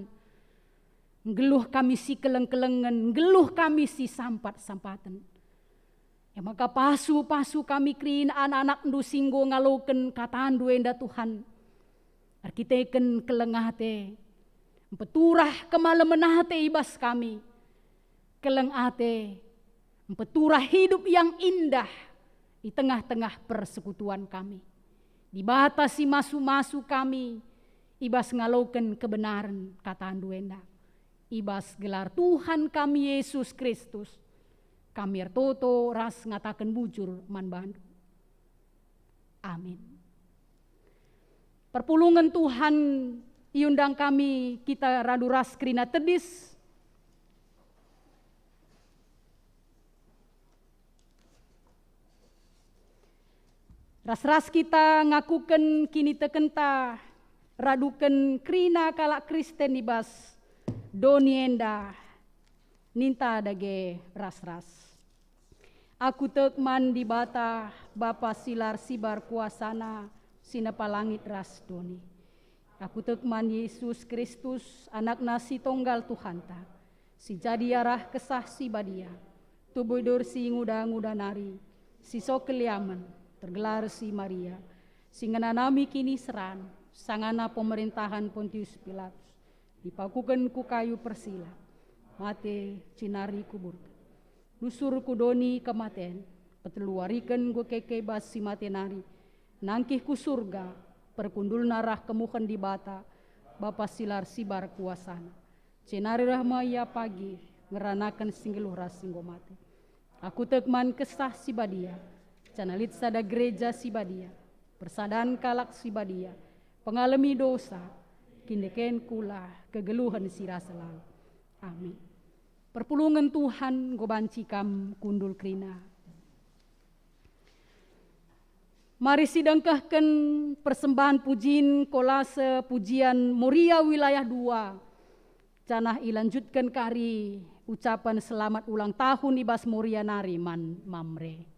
nggeluh kami si keleng-kelengen, nggeluh kami si sampat-sampaten. E maka pasu-pasu kami kerina anak-anakNdu si enggo ngaloken kataNdu enda, Tuhan. Erkiteken keleng ate, mpeturah kemalemen ate i bas kami. Keleng ate, mpeturah hidup yang indah i tengah-tengah persekutuan kami. Dibata si masu-masu kami i bas ngaloken kebenaren kataNdu enda. I bas gelar Tuhan kami Yesus Kristus, kami ertoto ras ngataken bujur man baNdu. Amin. Perpulungen Tuhan, iundang kami kita radu ras kerina tedis. Ras-ras kita ngakuken kinitekenta, raduken kerina kalak Kristen i bas doni enda, ninta dage ras-ras. Aku tek man Dibata, Bapa si la ersibar kuasaNa, si nepa langit ras doni. Aku tek man Yesus Kristus, AnakNa si Tonggal Tuhanta, si jadi arah Kesah Si Badia, tubuh idur si nguda-nguda nari, si so keliamen, tergelar si Maria, si ngenanami kiniseran, sangana pemerintahan Pontius Pilatus, dipakuken ku kayu persila, mate, jenari kuburken. Nusur ku doni kematen, peteluwariken enggo keke bas si mate nari, nangkih ku Surga, perkundulna reh kemuhen Dibata, Bapa si la ersibar kuasaNa. Jenari reh me Ia pagi, ngeranaken si nggeluh ras si enggo mate. Aku tek man Kesah Si Badia, janah lit sada gereja si badia, persadan kalak si badia, pengalemi dosa, kiniteken kula, kegeluhen si rasa lalap. Amin. Perpulungen Tuhan enggo banci kam kundul kerina. Mari sidengkehken persembahen pujin, kolase pujian Moria wilayah dua, janah ilanjutken kari ucapan selamat ulang tahun i bas Moria nari man Mamre.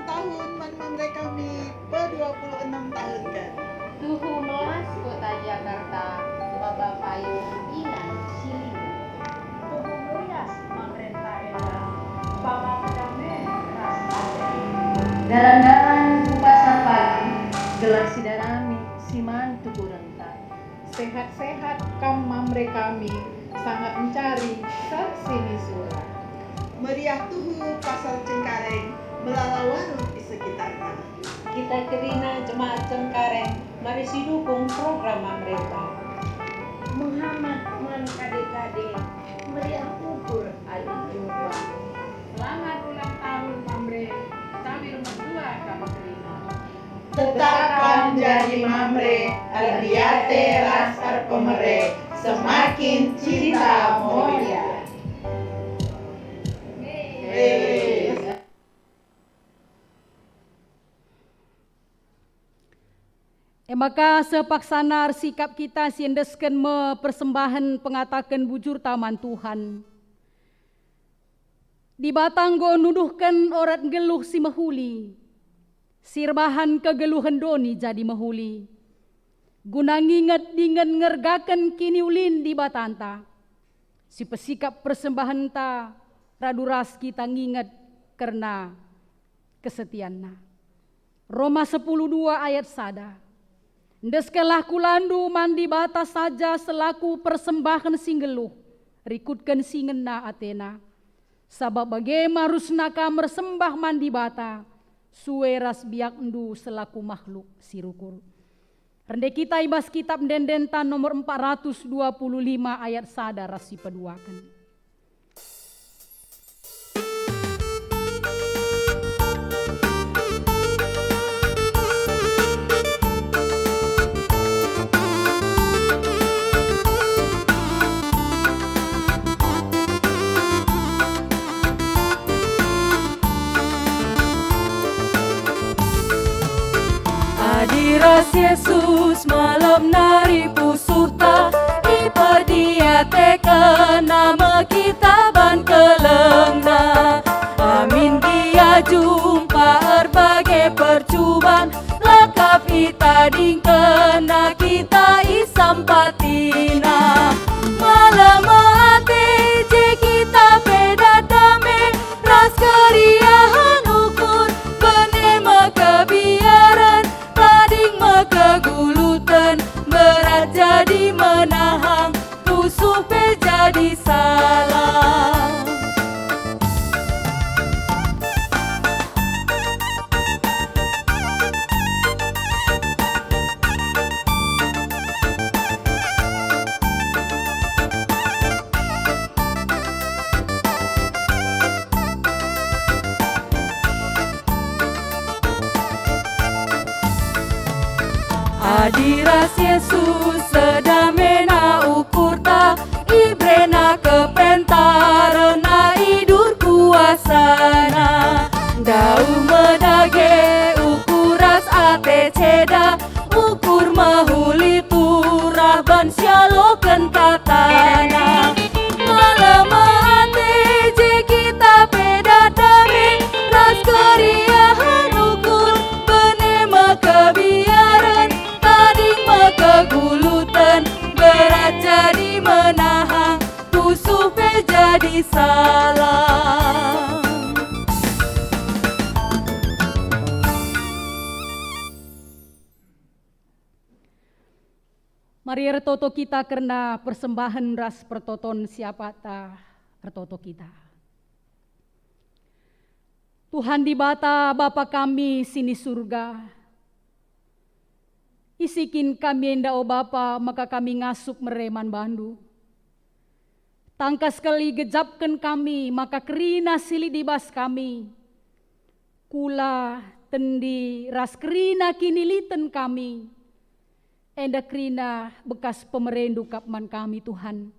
Tahun man Mamre kami pedua puluh enem tahun kan. Tuhu melas Kota Jakarta, Bapa Payung Ingan Silingan. Tuhu melas Mamre enda, Bapa Pedamen ras Ate. Dalan-dalan ku pasar pagi, gelah si darami si man tukurenta. Sehat-sehat kam Mamre kami, sanga mencari seh si nisura. Meriah tuhu pasar Cengkareng, melala warung i sekitarna. Kita kerina jemaat Cengkareng, mari sidukung program Mamrenta. Mehamat man kade-kade, meriah ukur alu jumpa. Selamat ulang tahun Mamre, kami rindu kam kerina. Tetap kam jadi Mamre, erdiate ras erpemere, semakin cinta mulia. E maka sepaksana ersikap kita si endesken me persembahen pengataken bujurta man Tuhan. Dibata enggo nuduhken orat nggeluh si mehuli, si erbahan kegeluhen doni jadi mehuli. Guna nginget dingen ngergaken kiniulin Dibatanta, si pesikap persembahenta radu ras kita nginget kerna kesetianNa. Roma sepuluh dua ayat sada. Endeskenlah kulandu man Dibata saja selaku persembahen si nggeluh, rikutken si ngena atena. Sabap bage me arusna kam mersembah man Dibata, sue ras biakndu selaku makhluk si rukur. Rende kita i bas kitab ende-endenta nomor empat ratus dua puluh lima ayat sada ras si peduaken. Adi ras Jesus malem nari pusuhta, ipediatekenNa me kita ban kelengNa. Amin gia jumpa erbage percuban, lakap itadingkenNa kita isampatiNa. Malem ate je kita pe dat dame, ras keriahen ukur, bene me kebiaren, tading me keguluten, berat jadi menahang, pusuh pe jadi salah. Adi ras Jesus sedamena ukurta, iberena kepentaren, idur kuasaNa. Dauh me dage ukur ras ate ceda, ukur mehuli turah ban sialoken kataNa. Malem ate je kita pe dat dame, ras keriahen ukur, bene me kebiaren, tading me keguluten, berat jadi menahang, pusuh pe jadi salah. Mari ertoto kita kerna persembahen ras pertoton si apata ertoto kita. Tuhan Dibata, Bapa kami si ni Surga, isi kin kami enda, o Bapa, maka kami ngasup mere man bandu. Tangkas kal igejapken kami maka kerina si lit i bas kami, kula, tendi, ras kerina kiniliten kami, enda kerina bekas pemerendu kap man kami, Tuhan.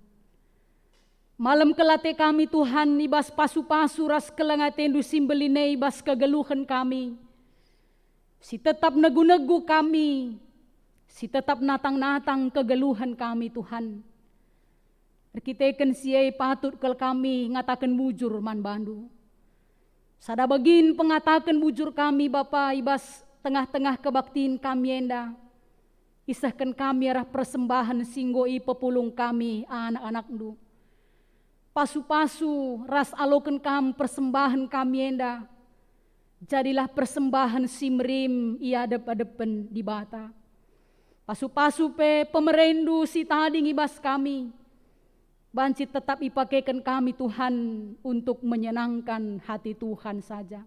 Malem kal ate kami, Tuhan, i bas pasu-pasu ras keleng atendu si mbelin e i bas kegeluhen kami, si tetap negu-negu kami, si tetap natang-natang kegeluhen kami, Tuhan. Erkiteken si e patut kal kami ngataken bujur man bandu. Sada bagin pengataken bujur kami, Bapa, i bas tengah-tengah kebaktin kami enda. Isehken kami arah persembahen si enggo ipepulung kami anak-anakNdu. Pasu-pasu ras aloken Kam persembahen kami enda. Jadilah persembahen si merim i adep-adepen Dibata. Pasu-pasu pe pemereNdu si tading i bas kami, banci tetap ipakeken kami, Tuhan, untuk menyenangkan hati Tuhan saja.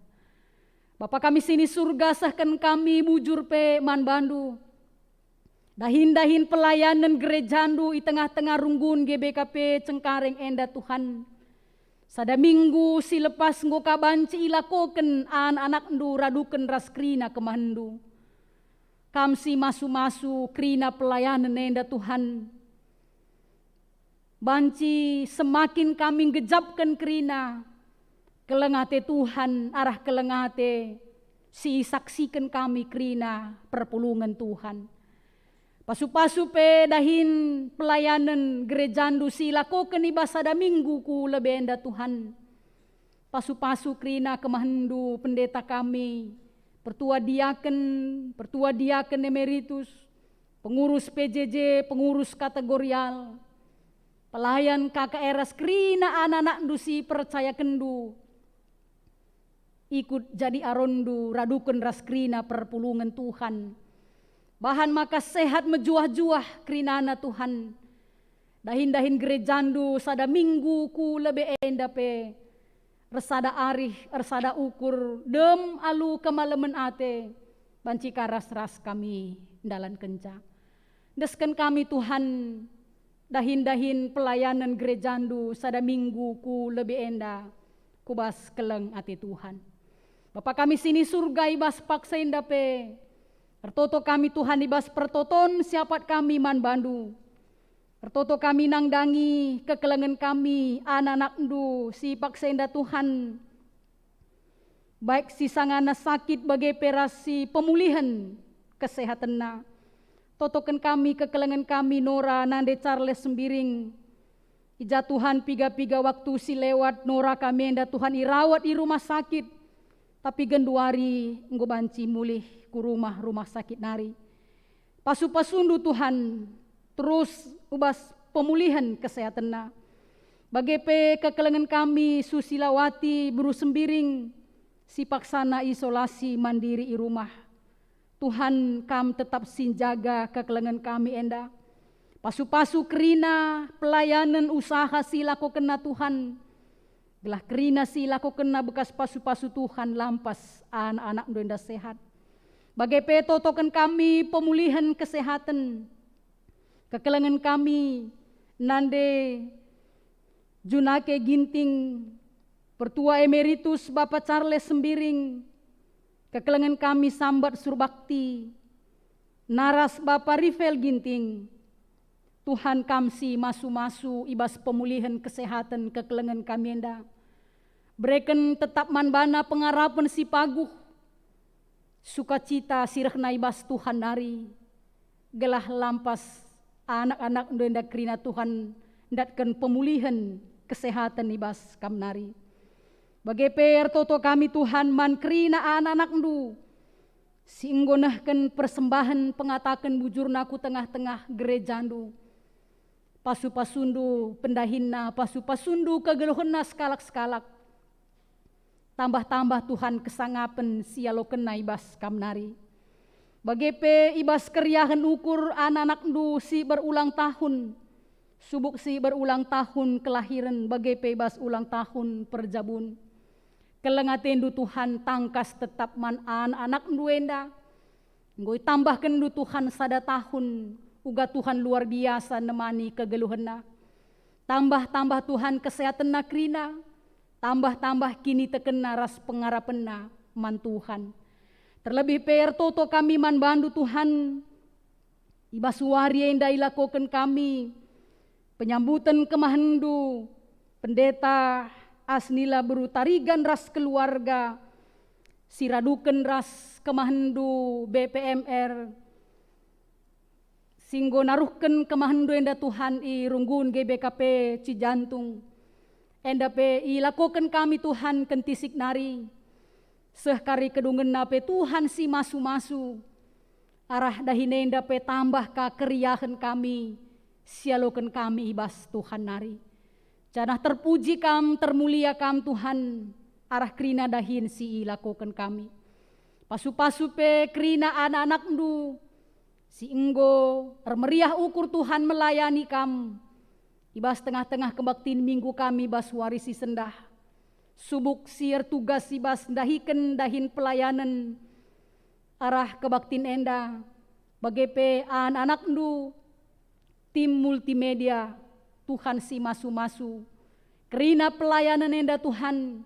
Bapa kami si ni Surga, sehken kami bujur pe man baNdu. Dahin-dahin pelayanen gerejaNdu i tengah-tengah runggun G B K P Cengkareng enda, Tuhan. Sada minggu si lepas enggo ka banci ilakoken anak-anakNdu raduken ras kerina kemahenNdu. Kam si masu-masu kerina pelayanen enda, Tuhan. Banci semakin kami nggejapken kerina, keleng ate Tuhan arah keleng ate si isaksiken kami kerina perpulungen Tuhan. Pasu-pasu pe dahin pelayanen gerejaNdu si ilakoken i bas sada minggu ku lebe enda, Tuhan. Pasu-pasu kerina kemahenNdu pendeta kami, pertua diaken, pertua diaken emeritus, pengurus P J J, pengurus kategorial, pelayan K K R ras kerina anak-anakNdu si percayakenNdu ikut jadi aronNdu raduken ras kerina perpulungen, Tuhan. Bahan maka sehat mejuah-juah kerinana, Tuhan. Dahin-dahin gerejaNdu sada minggu ku lebe enda pe ersada arih, ersada ukur, dem alu kemalemen ate, banci ka ras-ras kami ndalankenca. Endesken kami, Tuhan, dahin-dahin pelayanen gerejaNdu sada minggu ku lebe enda, ku bas keleng ate Tuhan. Bapa kami si ni Surga, i bas paksa enda pe, ertoto kami, Tuhan, i bas pertoton si apat kami man baNdu. Ertoto kami nandangi kekelengen kami anak-anakNdu si paksa enda, Tuhan, baik si sangana sakit bage pe ras si pemulihen kesehatenna. Totoken kami kekelengen kami Nora nande Charles Sembiring. I ja, Tuhan, piga-piga waktu si lewat Nora kami enda, Tuhan, irawat i rumah sakit, tapi genduari enggo banci mulih ku rumah, rumah sakit nari. Pasu-pasuNdu, Tuhan, terus ubas pemulihen kesehatenna. Bage pe kekelengen kami Susilawati beru Sembiring si paksana isolasi mandiri i rumah. Tuhan, Kam tetap si njaga kekelengen kami enda. Pasu-pasu kerina pelayanen usaha si ilakokenna, Tuhan, gelah kerina si ilakokenna bekas pasu-pasu Tuhan lampas anak-anakNdu enda sehat. Bage pe totoken kami pemulihen kesehaten kekelengen kami nande Junake Ginting, Pertua Emeritus Bapa Charles Sembiring, kekelengen kami Sambat Surbakti, naras Bapa Rivel Ginting. Tuhan, Kam si masu-masu i bas pemulihen kesehaten kekelengen kami enda. Bereken tetap man bana pengarapen si paguh, sukacita si rehna i bas Tuhan nari, gelah lampas anak-anakNdu enda kerina, Tuhan, ndatken pemulihen kesehaten i bas Kam nari. Bage pe ertoto kami, Tuhan, man kerina anak-anakNdu si enggo nehken persembahen pengataken bujurna ku tengah-tengah gerejaNdu. Pasu-pasuNdu pendahinna, pasu-pasuNdu kegeluhenna sekalak-sekalak. Tambah-tambah, Tuhan, kesangapen si ialokenna i bas Kam nari. Bage pe i bas keriahen ukur anak-anakNdu si berulang tahun, subuk si berulang tahun kelahiren, bage pe i bas ulang tahun perjabun. Keleng ateNdu, Tuhan, tangkas tetap man anak-anakNdu enda. Enggo itambahkenNdu, Tuhan, sada tahun, uga Tuhan luar biasa nemani kegeluhenna. Tambah-tambah, Tuhan, kesehatenna kerina, tambah-tambah kinitekenna ras pengarapenna man Tuhan. Terlebih pe ertoto kami man baNdu, Tuhan, i bas wari enda ilakoken kami penyambuten kemahenNdu, Pendeta Asnila beru Tarigan ras keluarga, si raduken ras kemahenNdu B P M R, si enggo naruhken kemahenNdu enda, Tuhan, i runggun G B K P Cijantung. Enda pe ilakoken kami, Tuhan, kentisik nari. Seh kari kedungenna pe Tuhan si masu-masu, arah dahin enda pe tambah ka keriahen kami, sialoken kami i bas Tuhan nari. Janah terpuji Kam, termulia Kam, Tuhan, arah kerina dahin si ilakoken kami. Pasu-pasu pe kerina anak-anakNdu si enggo ermeriah ukur, Tuhan, melayani Kam i bas tengah-tengah kebaktin minggu kami bas wari si sendah. Subuk si ertugas i bas ndahiken dahin pelayanen arah kebaktin enda, bage pe anak-anakNdu, tim multimedia, Tuhan si masu-masu. Kerina pelayanen enda, Tuhan,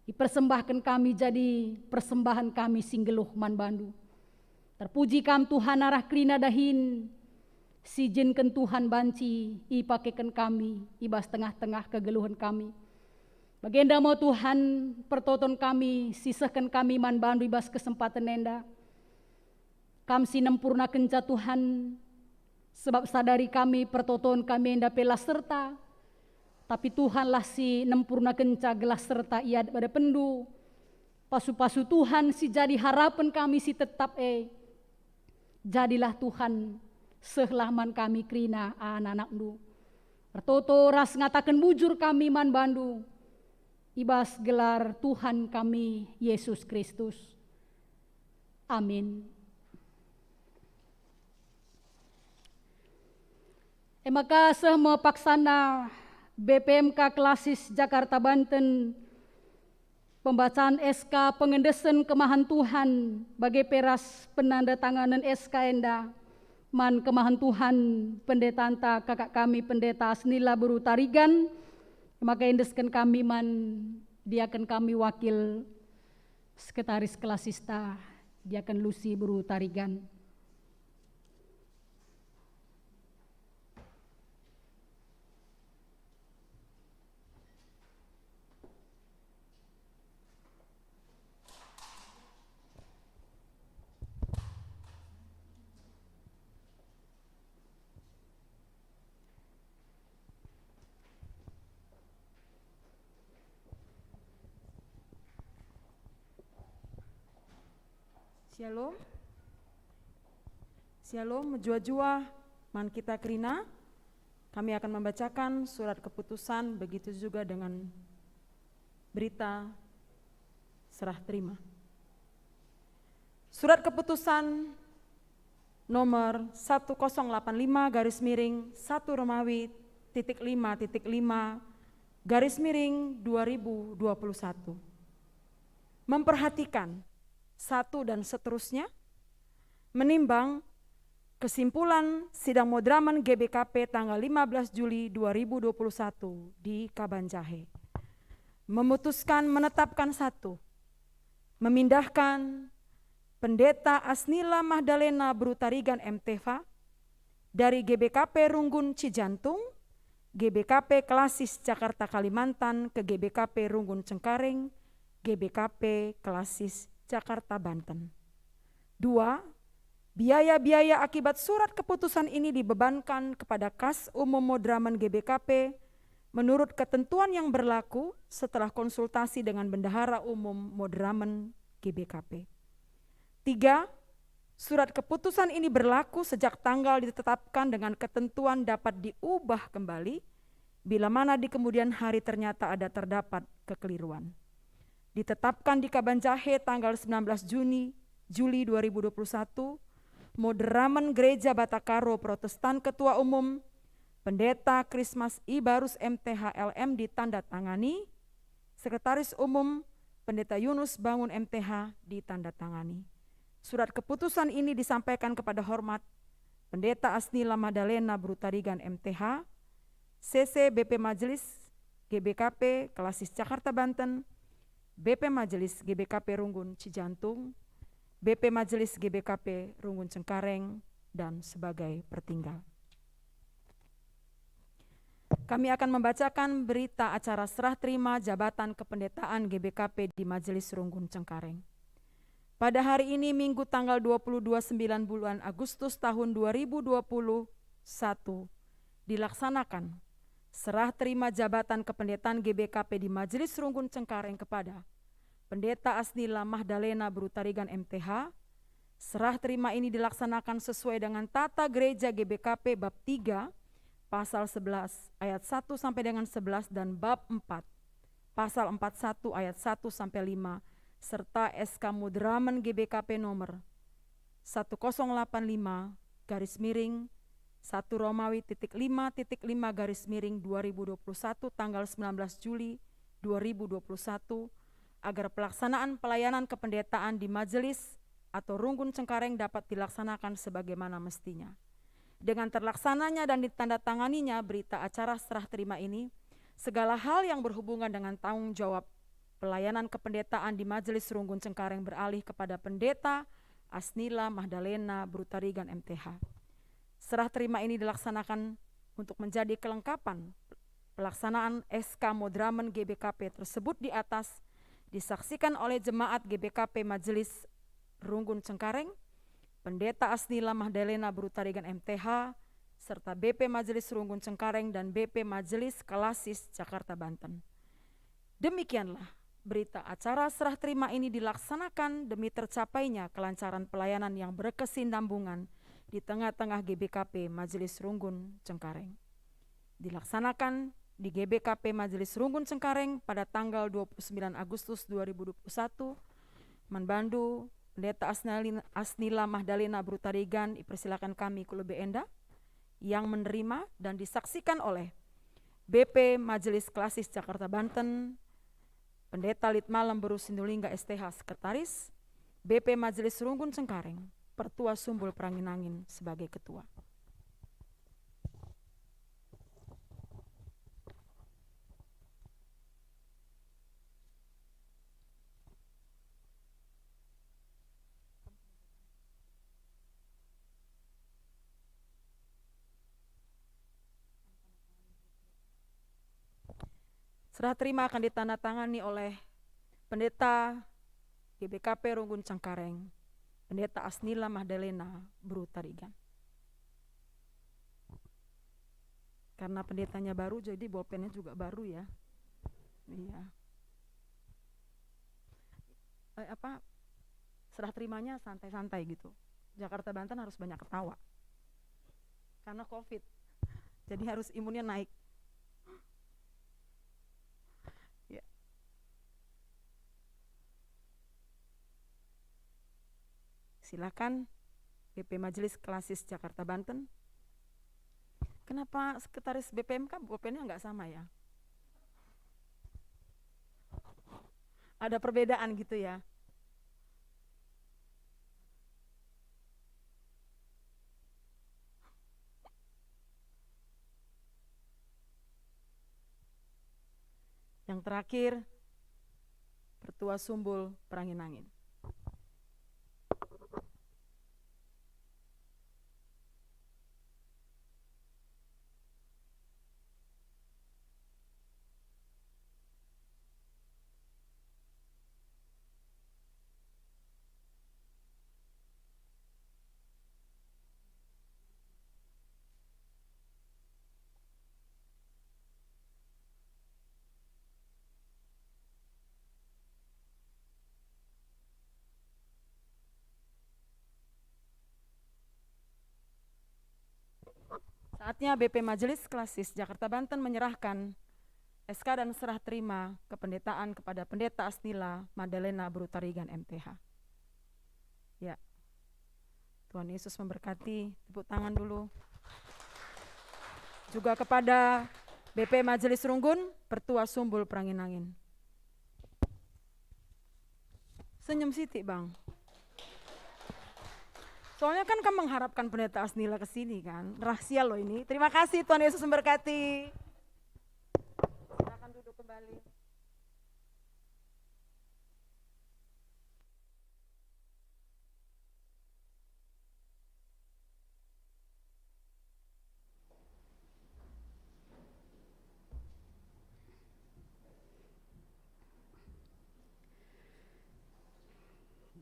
ipersembahken kami jadi persembahen kami si nggeluh man baNdu. Terpuji Kam, Tuhan, arah kerina dahin si ijenken Tuhan banci ipakeken kami i bas tengah-tengah kegeluhen kami. Bagenda mo, Tuhan, pertoton kami sisehken kami man baNdu i bas kesempaten enda. Kam si nempurnakenca, Tuhan, sebab sadari kami pertoton kami enda pe la serta, tapi Tuhanlah si nempurnakenca gelah serta i adep-adepenNdu. Pasu-pasu Tuhan si jadi harapen kami si tetap e. Jadilah, Tuhan, sehlah man kami kerina anak-anakNdu. Ertoto ras ngataken bujur kami man baNdu, i bas gelar Tuhan kami, Yesus Kristus. Amin. E maka seh me paksana B P M K Klasis Jakarta Banten, pembacaan S K pengendesen kemahan Tuhan, bage pe ras penandatanganen S K enda man kemahan Tuhan pendetanta, kakak kami Pendeta Asnila Beru Tarigan, e maka iendesken kami man diaken kami wakil sekretaris klasista, Diaken Lusi Beru Tarigan. Shalom. Shalom, mejuah-juah man kita kerina. Kami akan membacakan surat keputusan, begitu juga dengan berita serah terima. Surat keputusan nomor satu kosong delapan lima garis miring satu Romawi titik lima titik lima garis miring dua ribu dua puluh satu. Memperhatikan satu dan seterusnya, menimbang kesimpulan sidang moderamen G B K P tanggal lima belas Juli dua ribu dua puluh satu di Kabanjahe. Memutuskan menetapkan satu, memindahkan Pendeta Asnila Magdalena Beru Tarigan M T H dari G B K P Runggun Cijantung, G B K P Klasis Jakarta Kalimantan ke G B K P Runggun Cengkareng, G B K P Klasis Jakarta Banten. Dua, biaya-biaya akibat surat keputusan ini dibebankan kepada Kas Umum Moderamen G B K P menurut ketentuan yang berlaku setelah konsultasi dengan Bendahara Umum Moderamen G B K P. Tiga, surat keputusan ini berlaku sejak tanggal ditetapkan dengan ketentuan dapat diubah kembali bila mana di kemudian hari ternyata ada terdapat kekeliruan. Ditetapkan di Kabanjahe tanggal sembilan belas Juni, Juli dua ribu dua puluh satu, moderamen Gereja Batakaro Protestan Ketua Umum, Pendeta Krismas Ibarus M T H L M ditandatangani, Sekretaris Umum, Pendeta Yunus Bangun M T H ditandatangani. Surat keputusan ini disampaikan kepada hormat Pendeta Asnila Magdalena Beru Tarigan M T H, C C B P Majelis G B K P Klasis Jakarta Banten, B P Majelis G B K P Runggun Cijantung, B P Majelis G B K P Runggun Cengkareng, dan sebagai pertinggal. Kami akan membacakan berita acara serah terima jabatan kependetaan G B K P di Majelis Runggun Cengkareng. Pada hari ini, Minggu tanggal dua puluh dua sembilan bulan Agustus tahun dua ribu dua puluh satu, dilaksanakan serah terima jabatan kependetaan G B K P di Majelis Runggun Cengkareng kepada Pendeta Asnila Mahdalena Berutarigan M T H. Serah terima ini dilaksanakan sesuai dengan Tata Gereja G B K P bab tiga, pasal sebelas ayat satu sampai dengan sebelas, dan bab empat, pasal empat satu ayat satu sampai lima, serta S K Muderamen G B K P nomor satu kosong delapan lima garis miring satu Romawi titik lima titik lima garis miring dua ribu dua puluh satu, tanggal sembilan belas Juli dua ribu dua puluh satu, agar pelaksanaan pelayanan kependetaan di majelis atau Runggun Cengkareng dapat dilaksanakan sebagaimana mestinya. Dengan terlaksananya dan ditandatanganinya berita acara serah terima ini, segala hal yang berhubungan dengan tanggung jawab pelayanan kependetaan di Majelis Runggun Cengkareng beralih kepada Pendeta Asnila Mahdalena Berutarigan M T H. Serah terima ini dilaksanakan untuk menjadi kelengkapan pelaksanaan S K Moderamen G B K P tersebut di atas, disaksikan oleh jemaat G B K P Majelis Runggun Cengkareng, Pendeta Asnila Mahdalena Berutarigan M T H, serta B P Majelis Runggun Cengkareng dan B P Majelis Klasis Jakarta Banten. Demikianlah berita acara serah terima ini dilaksanakan demi tercapainya kelancaran pelayanan yang berkesinambungan di tengah-tengah G B K P Majelis Runggun Cengkareng. Dilaksanakan di G B K P Majelis Runggun Cengkareng pada tanggal dua puluh sembilan Agustus dua ribu dua puluh satu. Man bandu, Pendeta Asnalin-, Asnila Mahdalena Berutarigan, ipersilakan kami ku lebe enda, yang menerima dan disaksikan oleh B P Majelis Klasis Jakarta Banten, Pendeta Lit Malem Beru Sinulingga S T H Sekretaris, B P Majelis Runggun Cengkareng, Pertua Sumbul Perangin-angin sebagai ketua. Serah terima akan ditandatangani oleh Pendeta G B K P Runggun Cengkareng, Pendeta Asnila Mahdalena Berutarigan. Karena pendetanya baru, jadi bolpennya juga baru, ya. Iya. Eh, apa, serah terimanya santai-santai gitu. Jakarta Banten harus banyak ketawa. Karena covid. Jadi harus imunnya naik. Ya. Silakan, B P Majelis Klasis Jakarta Banten. Kenapa sekretaris B P M K bolpennya nggak sama, ya? Ada perbedaan gitu, ya? Yang terakhir, Pertua Sumbul Perangin-angin. Saatnya B P Majelis Klasis Jakarta Banten menyerahkan S K dan serah terima kependetaan kepada Pendeta Asnila Madalena Berutarigan M T H. Ya. Tuhan Yesus memberkati. Tepuk tangan dulu. Juga kepada B P Majelis Runggun, Pertua Sumbul Perangin-angin. Senyum sitik, Bang. Soalnya kan kamu mengharapkan Pendeta Asnila ke sini, kan? Rahasia loh ini. Terima kasih, Tuhan Yesus memberkati. Silakan duduk kembali.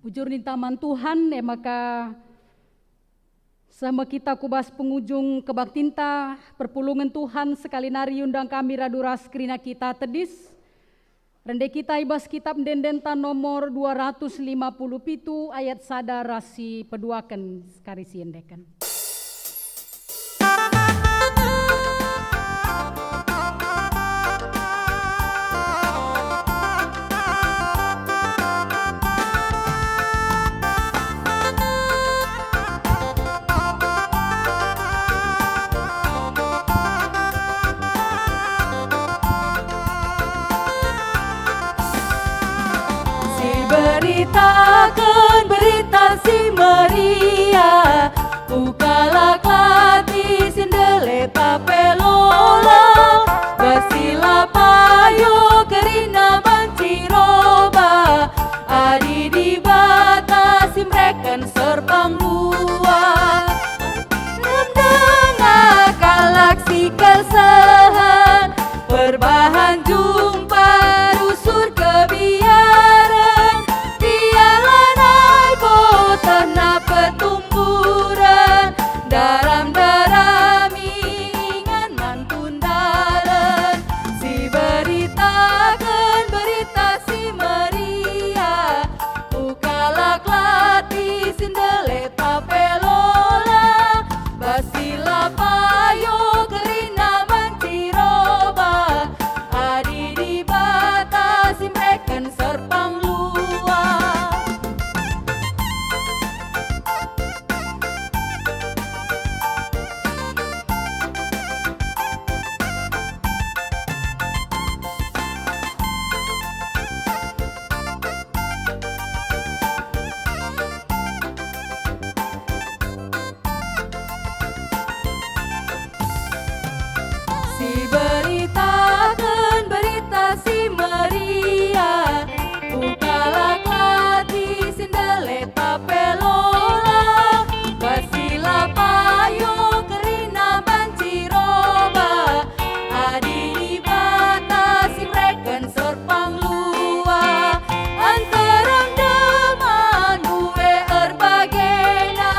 Bujur ninta man Tuhan, e maka seh me kita ku bas pengujung kebaktinta, perpulungen Tuhan, sekali nari iundang kami radu ras kerina kita tedis. Rende kita i bas Kitap Ende-endenta nomor dua ratus lima puluh pitu ayat sada ras si peduaken sekali si endeken. Si beritaken Berita Si Meriah ku kalak la ate si ndelet pe lola, bas si la payo kerina banci roba, adi Dibata si mereken serpang dua. Rem denga kalak si kelcehen, perbahan jumpa rusur kebiaren, biar lanai botehna petumburen, daram-darami ingan man tundalen, si beritaken Berita Si Meriah ku kalak la ate si ndelet pe lola, bas si la payo kerina banci roba, adi Dibata si mereken serpang luah. Si beritaken Berita Si Meriah ku kalak la ate si ndelet pe lola, bas si la payo kerina banci roba, adi Dibata si mereken serpang luah. Nterem deban mbue erbagena,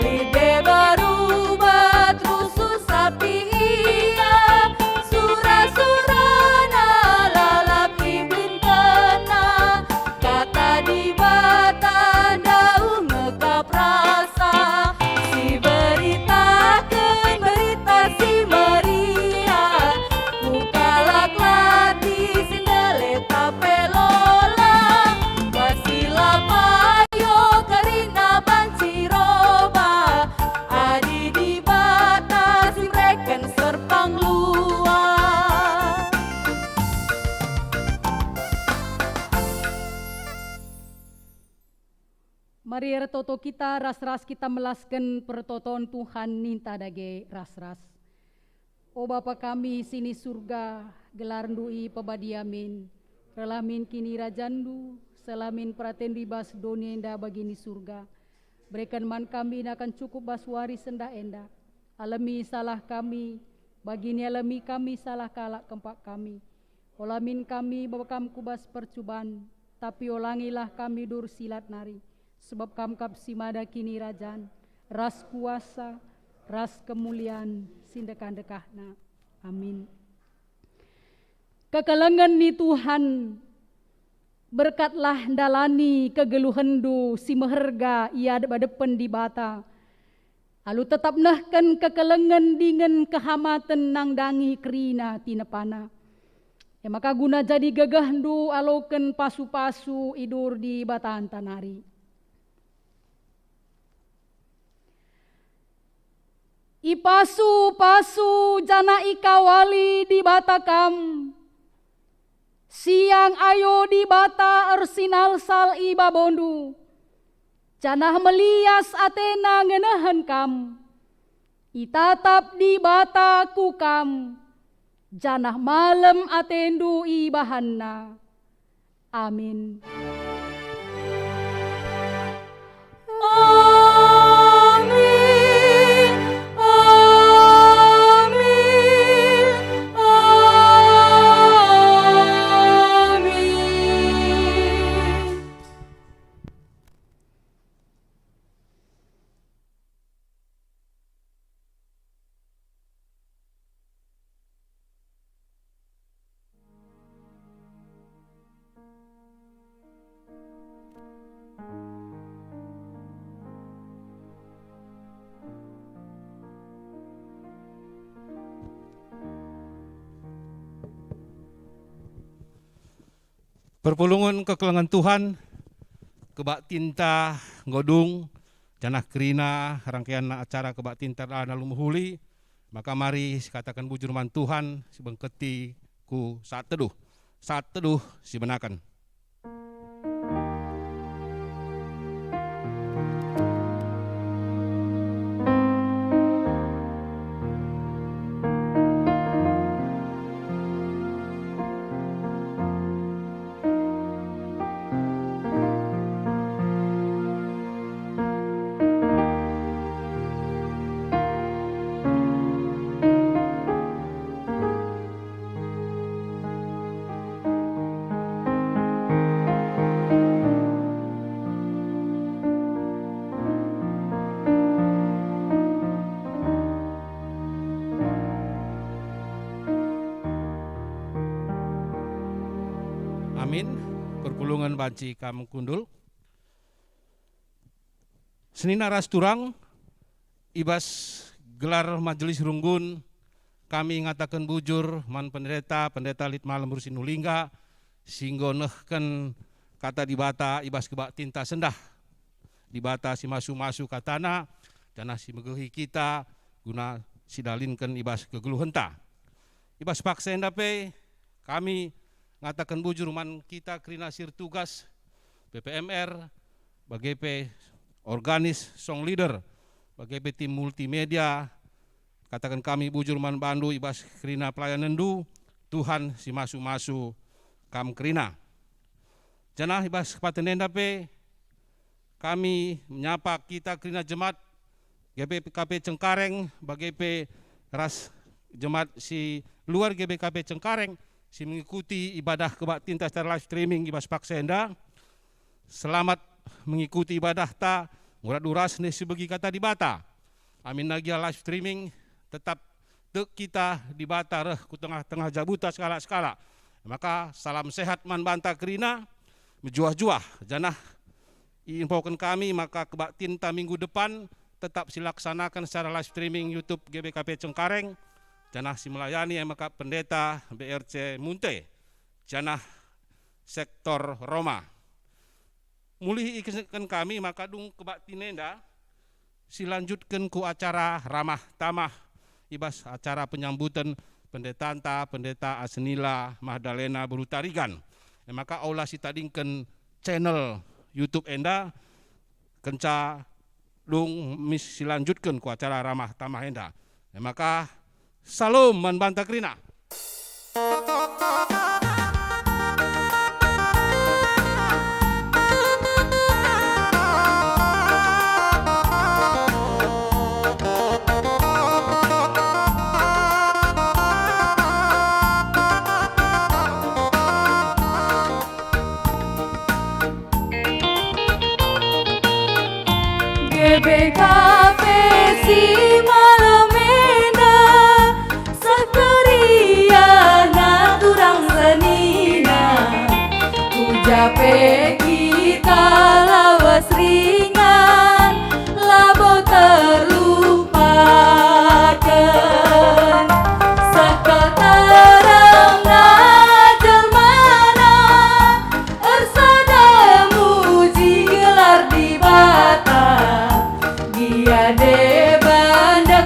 lit deba rubat rusur sapih ia, sura-surana lalap ibelinkenna, Kata Dibata ndauh ngekap rasa, si beritaken Berita Si Meriah ku kalak la ate si ndelet pe lola, bas si la payo kerina banci roba, adi Dibata si mereken serpang luah. Mari ertoto kita ras-ras kita melasken pertoton Tuhan ninta dage ras-ras. O Bapa kami si ni Surga, gelarNdu ipebadia min, rehlah min kinirajanNdu, sehlah min peratenNdu i bas doni enda bagi ni Surga. Bereken man kami nakan cukup bas wari sendah enda. Alemi salah kami, bagi nialemi kami salah kalak kempak kami. Ola min kami baba Kam ku bas percuban, tapi olangilah kami dur si lat nari, sebab Kam kap si mada kinirajan, ras kuasa, ras kemulian si ndekah-ndekahna. Amin. Kekelengen ni Tuhan, berkatlah ndalani kegeluhenndu si meherga i adep-adepen Dibata, alu tetap nehken kekelengen dingen kehamaten nandangi kerina tinepana. E maka guna jadi gegehndu aloken pasu-pasu i dur Dibatanta nari. Ipasu-pasu janah ikawali Dibata kam. Siang ayo Dibata ersinalsal i babondu, janah melias ateNa ngenehen kam. Itatap Dibata ku kam, janah malem atendu ibahanNa. Amin. Amin, amin, amin. Perpulungen kekelengen Tuhan, kebaktinta enggo dung, janah kerina rangkaian acara kebaktinta erdalan alu mehuli, maka mari sikataken bujur man Tuhan, sibengketi ku saat teduh. Saat teduh sibenaken. Amin. Perpulungen banci kam kundul. Senina ras turang, i bas gelar Majelis Runggun, kami ngataken bujur man pendeta, pendeta lit malem rusih Nulingga, si enggo nehken Kata Dibata i bas kebaktinta sendah. Dibata si masu-masu katana, janah si megehi kita guna sidalinken i bas kegeluhenta. I bas paksa enda pe kami ngataken bujur man kita kerina si ertugas, P P M R, bage pe organis, song leader, bage pe tim multimedia, kataken kami bujur man bandu i bas kerina pelayanenndu, Tuhan si masu-masu kam kerina. Janah i bas kepaten enda pe kami menyapa kita kerina jemaat G B K P Cengkareng, bage pe ras jemaat si luar G B K P Cengkareng si mengikuti ibadah kebaktinta secara live streaming i bas paksa enda. Selamat mengikuti ibadahta, ngurat uras neh si begi Kata Dibata. Aminna gia live streaming, tetap tek kita Dibata reh ku tengah-tengah jabuta sekalak-sekalak. Maka salam sehat man banta kerina, mejuah-juah, janah iinfoken kami maka kebaktinta minggu depan tetap silaksanaken secara live streaming YouTube G B K P Cengkareng, janah si melayani e maka Pendeta B R C Munte, janah sektor Roma. Mulih ikesehken kami maka dung kebaktin enda silanjutken ku acara ramah tamah i bas acara penyambuten pendetanta, Pendeta Asenila Magdalena Beru Tarigan. E maka ola sitadingken channel YouTube enda, kenca dung mis silanjutken ku acara ramah tamah enda. E maka, salom man banta kerina. G B K P si malem enda, seh keriahna turang senina. Ku ja pe kita lawes ringan, labo terlupaken. Seh kal terangna jelmana, ersada muji gelar Dibata, gia deba ndek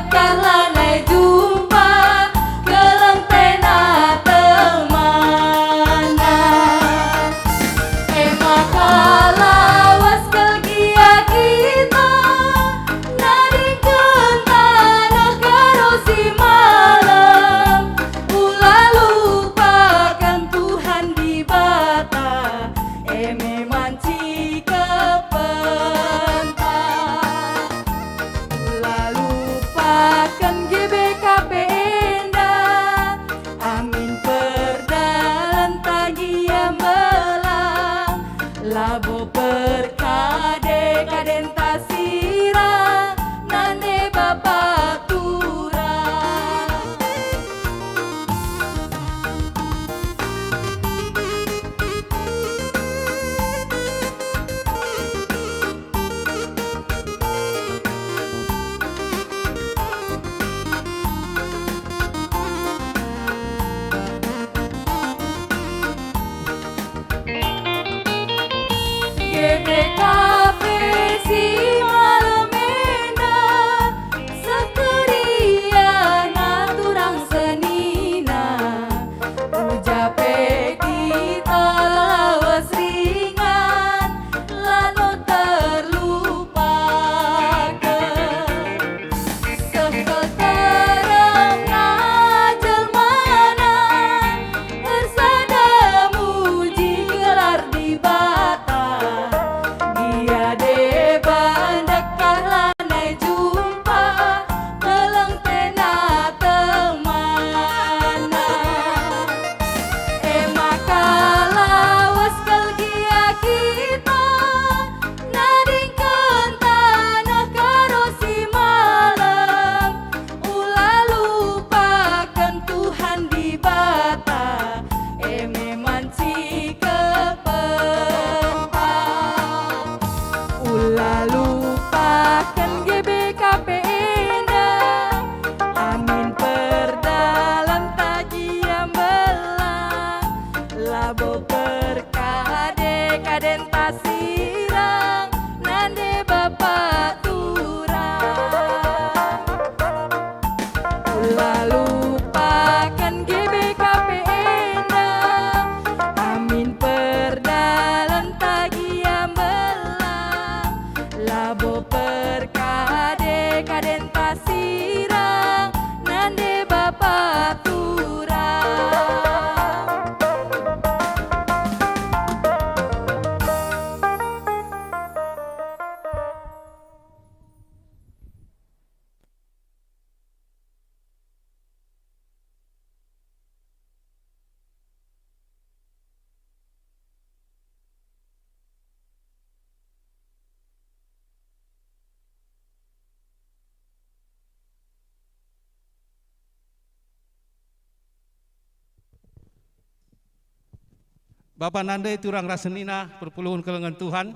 Bapa nande turang ras senina perpulungen kelengen Tuhan,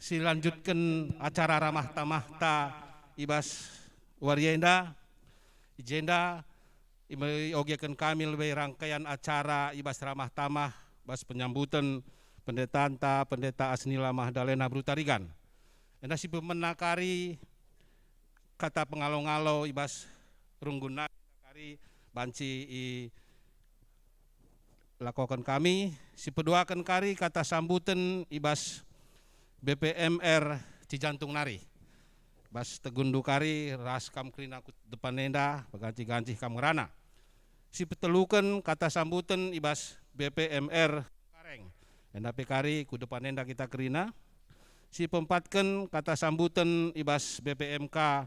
si lanjutken acara ramah tamahta i bas wari enda, i jenda ioge-, iogeken kami lebe rangkaian acara i bas ramah tamah bas penyambuten pendetanta, Pendeta Asnila Mahdalena Brutarigan. Enda si pemena kari kata pengalo-ngalo i bas runggun nari kari banci i lakoken kami, si peduaken kari kata sambuten i bas B P M R Cijantung nari. Bas tegunndu kari ras kam kerina ku depan enda, peganci-ganci kam ngerana. Si peteluken kata sambuten i bas B P M R Cengkareng. Enda pe kari ku depan enda kita kerina. Si peempatken kata sambuten i bas B P M K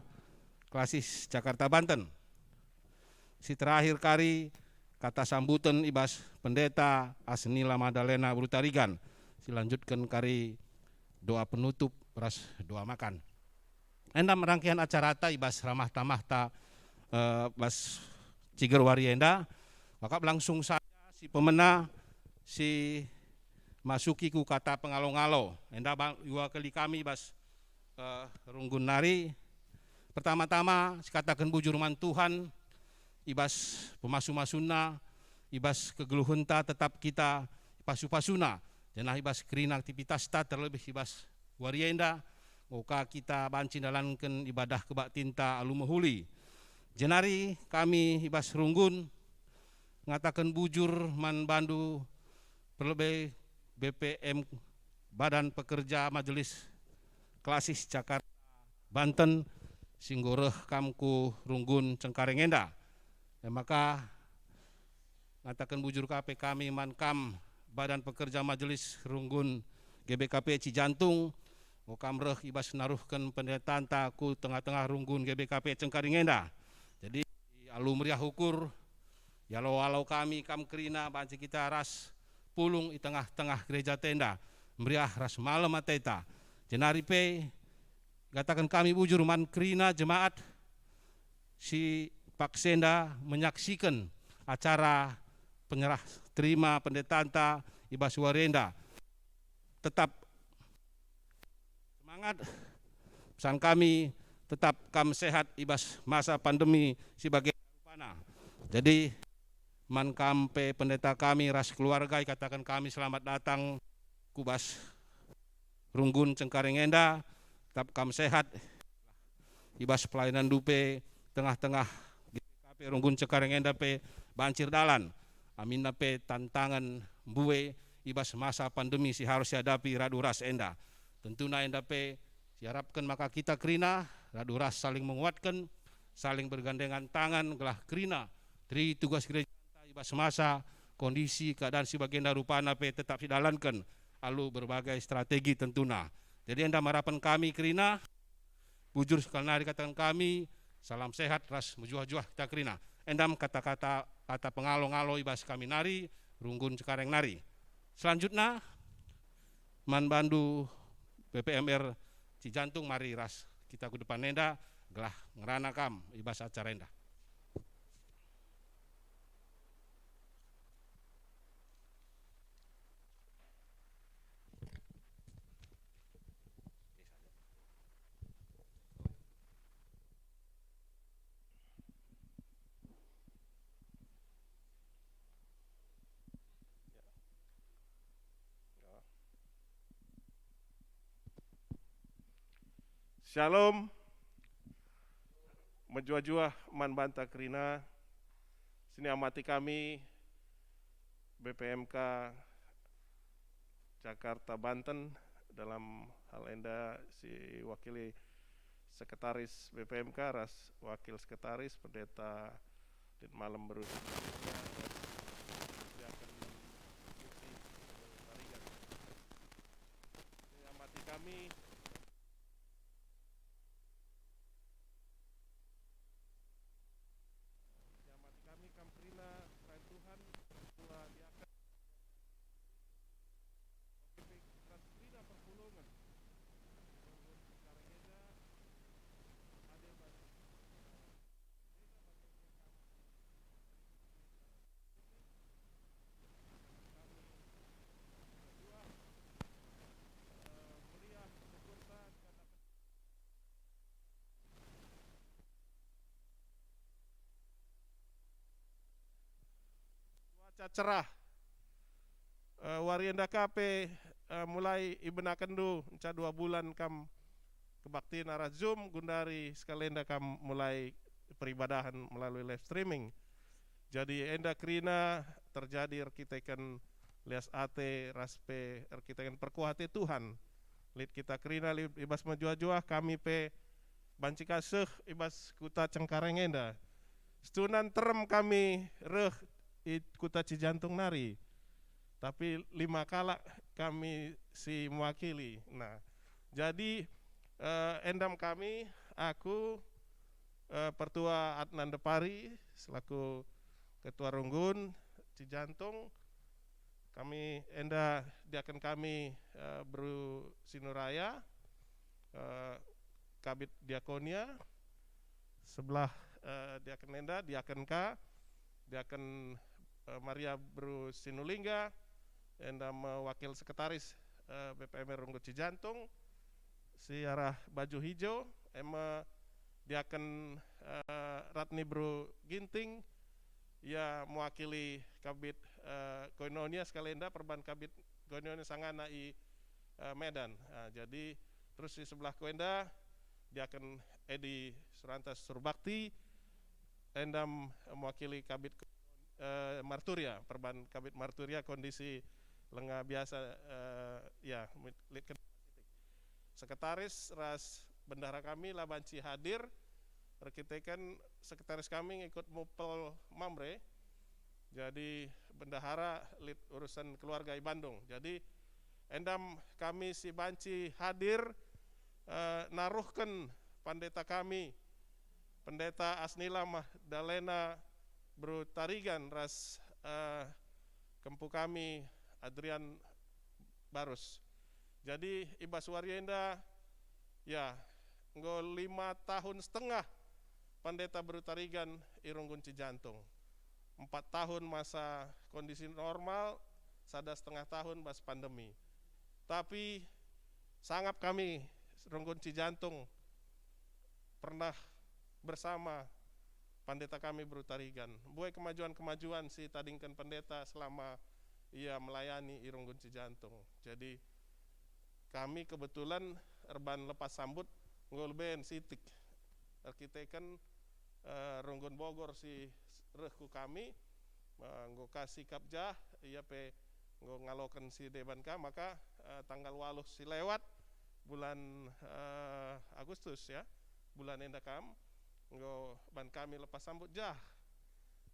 Klasis Jakarta Banten. Si terakhir kari, kata sambuten i bas Pendeta Asnila Madalena Brutarigan, si lanjutken kari doa penutup ras doa makan. Enda me rangkaian acarata i bas ramah tamahta, eh, bas ciger wari enda, maka langsung saja si pemena si masuki ku kata pengalo-ngalo. Enda bang, iwakili kami bas, eh, runggun nari. Pertama-tama, sikataken bujur man Tuhan, i bas pemasu-masunNa, i bas kegeluhenta tetap kita pasu-pasuNa, janah i bas kerina aktivitasta terlebih i bas wari enda, enggo ka kita banci ndalanken ibadah kebaktinta alu mehuli. Jenari kami i bas runggun ngataken bujur man bandu perlebe B P M, Badan Pekerja Majelis Klasis Jakarta Banten, si enggo reh kam ku runggun Cengkareng enda. E maka, ngataken bujur ka pe kami man kam, Badan Pekerja Majelis Runggun G B K P Cijantung, enggo kam reh i bas naruhken pendetanta ku tengah-tengah runggun G B K P Cengkareng enda. Jadi, alu meriah ukur, ialo-alo kami kam kerina banci kita ras pulung i tengah-tengah gereja enda, meriah ras malem ateta. Jenari pe, ngataken kami bujur man kerina jemaat si paksa enda menyaksiken acara penyerah terima pendetanta i bas wari enda. Tetap semangat, pesan kami, tetap kam sehat i bas masa pandemi si bage rupana. Jadi, man kam pe pendeta kami ras keluarga, ikataken kami selamat datang ku bas runggun Cengkareng enda, tetap kam sehat, i bas pelayananndu pe tengah-tengah G B K P runggun Cengkareng enda pe banci erdalan, aminna pe tantangen mbue i bas masa pandemi si harus ihadapi radu ras enda. Tentuna enda pe siarapken maka kita kerina radu ras saling menguatken, saling bergandengan tangan gelah kerina teri tugas gereja i bas masa, kondisi, keadaan si bagenda rupana pe tetap sidalanken alu berbagai strategi tentuna. Jadi enda me harapen kami kerina, bujur sekali nari kataken kami, salam sehat ras mejuah-juah kita kerina. Enda me kata-kata, kata pengalo-ngalo i bas kami nari, runggun Cengkareng nari. Selanjutna, man bandu B P M R Cijantung, mari ras kita ku depan enda, gelah ngerana kam i bas acara enda. Shalom. Mejuah-juah man banta kerina. Siniamati kami B P M K Jakarta Banten, dalam hal enda si wakili Sekretaris B P M K ras Wakil Sekretaris, Pendeta Dit Malem Beru. Siniamati kami. Siniamati kami kam kerina perayan Tuhan, ketua diaken, oke, pe ras kerina perpulungen. Gereja hadir bagi Cuaca cerah. Eh, wari enda ka pe, eh, mulai ibenakenndu, nca dua bulan kam kebaktin arah Zoom, gundari sekalenda kam mulai peribadahan melalui live streaming. Jadi enda kerina terjadi erkiteken lias ate ras pe erkiteken perkuah ate Tuhan. Lit kita kerina li-, i bas mejuah-juah, kami pe banci ka seh i bas kuta Cengkareng enda. Situhuna nterem kami reh i kuta Cijantung nari, tapi lima kalak kami si mewakili. Nah, jadi, eh, endam kami, aku, eh, Pertua Adnan Depari selaku Ketua Runggun Cijantung, kami enda diaken kami, eh, Beru Sinuraya, eh, Kabid Diakonia, sebelah, eh, diaken enda, diaken ka, diaken, eh, Maria Beru Sinulingga, enda me wakil sekretaris, eh, B P M R Runggun Cijantung, si arah baju hijau, e me diaken, eh, Ratni Beru Ginting, ia mewakili Kabid, eh, Koinonia sekalenda, perban Kabid Koinonia sangana i, eh, Medan. Ah, jadi terus di sebelah ku enda diaken Edi Suranta Surbakti, enda mewakili Kabid, eh, Marturia, perban Kabid Marturia kondisi lenga biasa, eh, ya, lit kena. Sekretaris ras bendahara kami la banci hadir, erkiteken sekretaris kami ngikut mupel Mamre. Jadi bendahara lit urusan keluarga i Bandung. Jadi endam kami si banci hadir, eh, naruhken pandeta kami, Pendeta Asnila Magdalena Beru Tarigan ras, eh, kempu kami Adrian Barus. Jadi i bas wari enda, ya, enggo lima tahun setengah Pandeta Beru Tarigan i Runggun Cijantung. Empat tahun masa kondisi normal, sada setengah tahun bas pandemi. Tapi sangap kami Runggun Cijantung pernah bersama Pandeta kami Beru Tarigan. Mbue kemajuan-kemajuan si tadingken Pendeta selama ia melayani i Runggun Cijantung. Jadi, kami kebetulan erban lepas sambut enggo leben sitik. Erkiteken, eh, Runggun Bogor si reh ku kami, eh, enggo ka sikap jah, ia pe enggo ngaloken si deban ka, maka, eh, tanggal waluh si lewat bulan, eh, Agustus, ya, bulan enda kam enggo ban kami lepas sambut jah.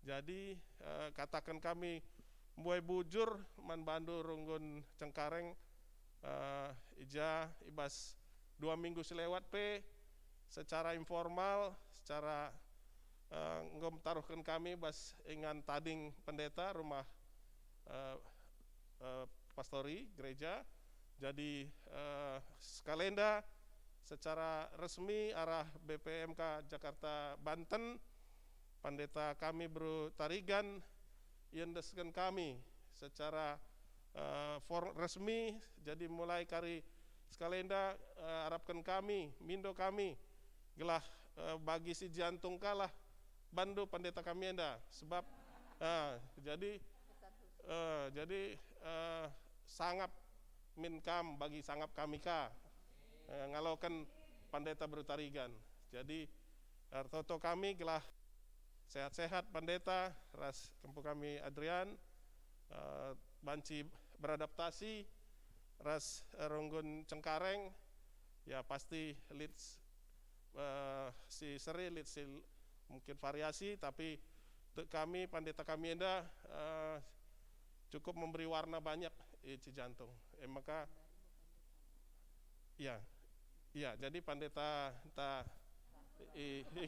Jadi, eh, kataken kami mbue bujur man bandu Runggun Cengkareng, eh, i ja i bas dua minggu si lewat pe secara informal, secara, eh, enggo metaruhken kami bas ingan tading pendeta rumah, eh, eh, pastori gereja. Jadi, eh, sekalenda secara resmi arah B P M K Jakarta Banten, Pandeta kami Beru Tarigan iendesken kami secara, eh, for-, resmi. Jadi mulai kari sekalenda, eh, arapken kami, mindo kami, gelah, eh, bagi si Jantung kalah bandu pandeta kami enda. Sebab, eh, jadi, eh, jadi, eh, sangap min kam bagi sangap kami ka, eh, ngaloken Pandeta Beru Tarigan. Jadi, ertoto kami gelah sehat-sehat Pandeta ras kempu kami Adrian, eh, banci beradaptasi ras, eh, Runggun Cengkareng, ya, pasti lit, eh, si seri, lit si mungkin variasi, tapi tek kami, pandeta kami enda, eh, cukup memberi warna banyak i Cijantung. E maka, ya, ya, jadi pandeta enta i, i,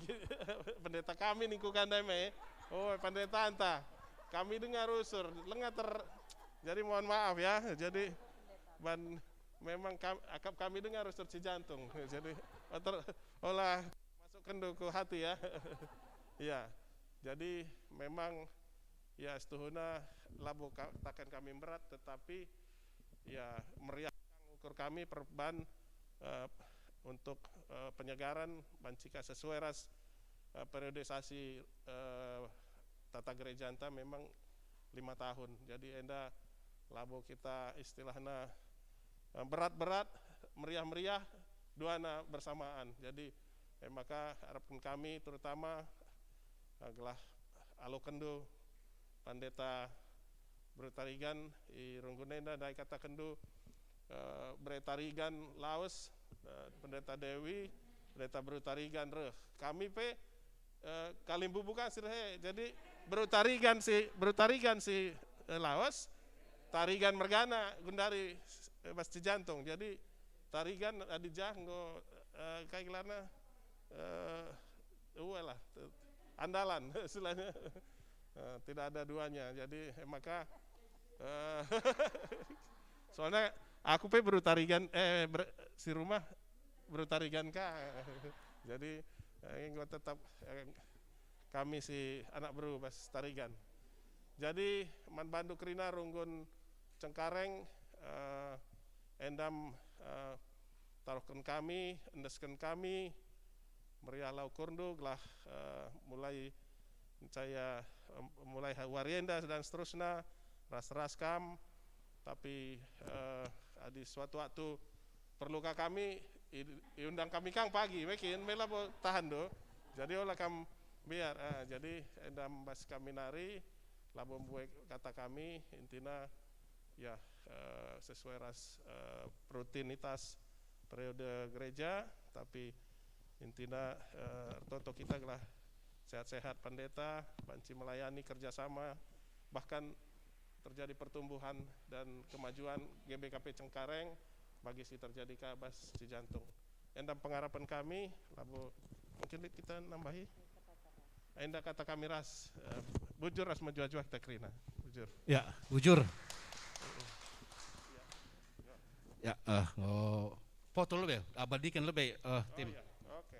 pendeta kami ningku kandai me. Oh, pandeta enta. Kami dengar usur, lenga ter-, jadi mohon maaf ya. Jadi ban memang kam-, akap kami dengar usur Cijantung. Jadi oter-, ola masuk kendu ku hati ya. Ya. Jadi memang, ya, setuhuna labo ka-, kataken kami berat, tetapi, ya, meriah ukur kami perban, eh, untuk, eh, penyegaran banci ka sesuai ras, eh, periodisasi, eh, tata gerejanta memang lima tahun. Jadi enda labo kita istilahna, eh, berat-berat, meriah-meriah, duana bersamaan. Jadi, eh, maka harapken kami terutama, eh, gelah alokenndu Pandeta Beru Tarigan i runggun enda, ndai katakenndu, eh, Bere Tarigan Lawes, eh, Pendeta Dewi, Pendeta Beru Tarigan reh. Kami pe, eh, kalimbubu kan si reh. Jadi Beru Tarigan si, Beru Tarigan si, eh, Lawes, Tarigan mergana gundari, eh, bas Cijantung. Jadi Tarigan adi jah enggo, eh, kai gelarna, eh, uelah, andalan istilahnya. Eh, tidak ada duanya. Jadi, eh, maka, eh, soalnya aku pe Beru Tarigan, eh, ber-, si rumah Beru Tarigan ka. Jadi, eh, enggo tetap, eh, kami si anak beru bas Tarigan. Jadi, man bandu kerina runggun Cengkareng, eh, endam, eh, taruhken kami, endesken kami, meriahlah ukurndu gelah, eh, mulai saya, em, mulai ha-, wari enda dan seterusna, ras-ras kam. Tapi, eh, adi suatu waktu perlu ka kami, i-, iundang kami kang pagi, mekin, mela bo tahan do. Jadi ola kam biar, eh, jadi enda bas kami nari, labo mbue kata kami, intina, ya, eh, sesuai ras, eh, rutinitas periode gereja, tapi intina, eh, ertoto kita gelah sehat-sehat Pandeta, banci melayani kerjasama, bahkan terjadi pertumbuhan dan kemajuan G B K P Cengkareng bagi si terjadi ka bas Cijantung. Enda pengarapen kami, labo mungkin lit kita nambahi. Enda kata kami ras, eh, bujur ras mejuah-juah kita kerina. Bujur. Ya, bujur. Ya, eh, ngo-, foto lebe, abadikan lebe, eh, tim. Oh, iya. Oke.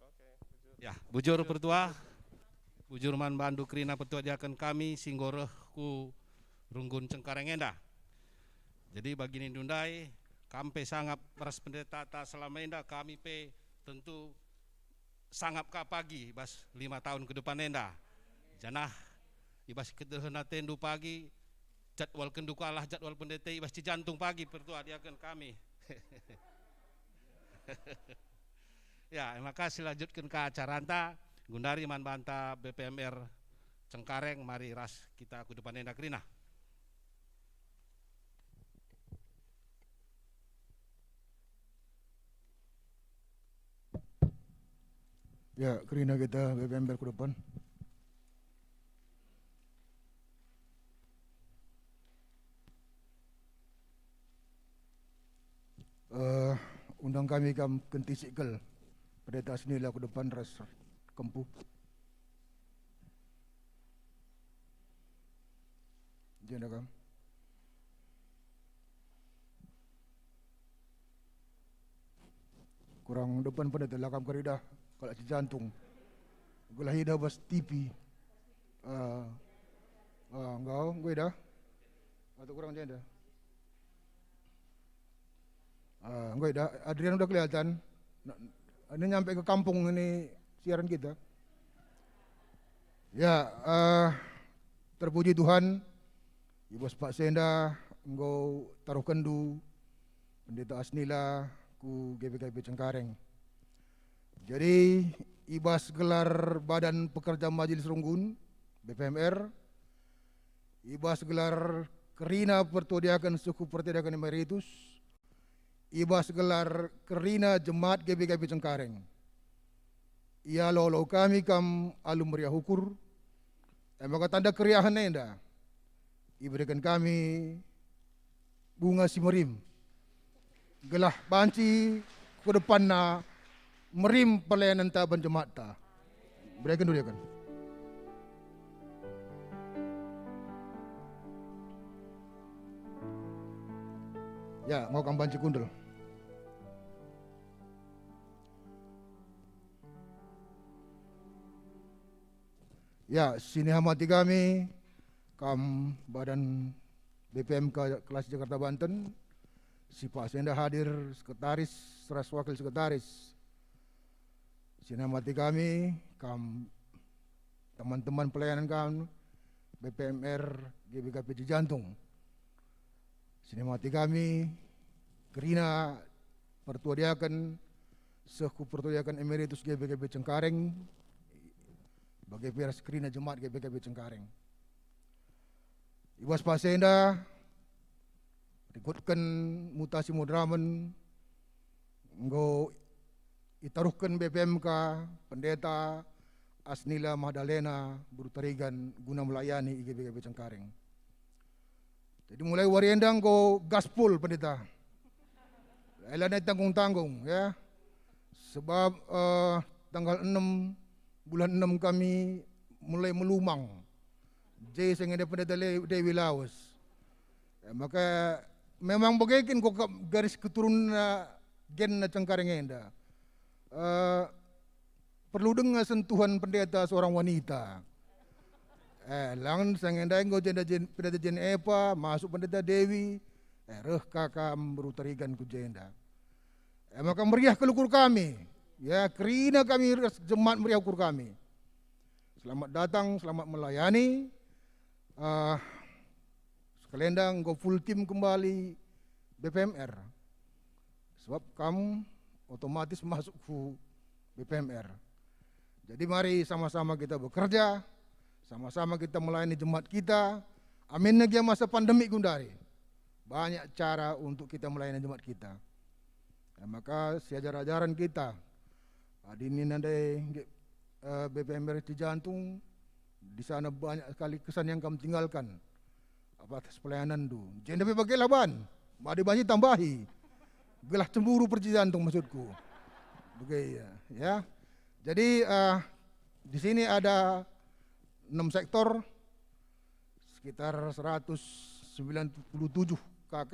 Oke, bujur. Ya, bujur pertua. Bujur man bandu kerina pertua diaken kami si enggo reh ku runggun Cengkareng enda. Jadi bagi nindu ndai, kam pe sangap ras pendetata selama enda, kami pe tentu sangap ka pagi bas lima tahun ke depan enda. Janah i bas kedehen atendu pagi, jadwalkenndu kalah jadwal pendeta i bas Cijantung pagi pertua diaken kami. Ya, maka silanjutken ka acaranta, gundari man banta B P M R Cengkareng, mari ras kita ku depan enda kerina. Ya, kerina kita B P M R ku depan. Eh, undang kami kam kentisik kal. Pendeta Asnila ku depan ras kempu. Jenda kam. Kurang depan pendeta, la kam keridah kalak Cijantung. Gelah idah bas T V. Ah, ah, enggo, enggo idah. Atau kurang jenda. Ah, enggo idah, Adrian udah kelihatan. Nah, ini nyampe ke kampung ini siaran kita. Ya, eh, terpuji Tuhan, i bas paksa enda enggo taruhkenndu Pendeta Asnila ku G B K P Cengkareng. Jadi, i bas gelar Badan Pekerja Majelis Runggun, B P M R, i bas gelar kerina pertua diaken suku pertua diaken emeritus, i bas gelar kerina jemaat G B K P Cengkareng. Ialo-alo kami kam alu meriah ukur, e maka tanda keriahen enda ibereken kami bunga si merim, gelah banci ku depanna merim pelayanenta ban jemaat ta. Bereken dulu ya kan. Ya, enggo kam banci kundul. Ya, sini hamati kami, kam Badan B P M K Kelas Jakarta Banten, si pas enda hadir sekretaris ras wakil sekretaris. Si namati kami, kam teman-teman pelayanan kam, B P M R, G B K P Cijantung. Si namati kami, kerina pertua diaken, seh ku pertua diaken emeritus G B K P Cengkareng, bage pe ras kerina jemaat G B K P Cengkareng. I bas pas enda, rikutken mutasi moderamen, enggo itaruhken B P M K Pendeta Asnila Magdalena Beru Tarigan guna melayani i G B K P Cengkareng. Jadi mulai wari enda enggo gaspol Pendeta. Lanai tanggung-tanggung, ya. Sebab, eh, tanggal enam, bulan enam kami mulai melumang. Jadi saya ngenda Pendeta Le-, Dewi Lawes. Ya, maka memang bage kin kok garis keturunan, eh, gen Cengkareng enda. Eh, perlu denga sentuhan pendeta seorang wanita. Eh, lang sanga ndai enggo jenda jen-, pendeta Jen Epa, masuk pendeta Dewi, eh, reh kaka Beru Tarigan ku jenda. Eh, maka meriah kal ukur kami, ya, kerina kami ras jemaat meriah ukur kami. Selamat datang, selamat melayani. Ah, Sekalenda enggo full tim kembali B P M R. Sebab kam otomatis masuk ku B P M R. Jadi mari sama-sama kita bekerja, sama-sama kita melayani jemaat kita. Aminna gia masa pandemi gundari. Banyak cara untuk kita melayani jemaat kita. Ya, maka siajar-ajaran kita. Adi nina ndai, eh, B P M R Cijantung, di sana banyak sekali kesan yang kam tinggalkan. Apa atas pelayananndu. Jenda pe bage lah ban. Mari banci tambahi. Gelah cemburu percijantung maksudku. Bage ya, ya. Jadi, eh, di sini ada enam sektor, sekitar seratus sembilan puluh tujuh K K,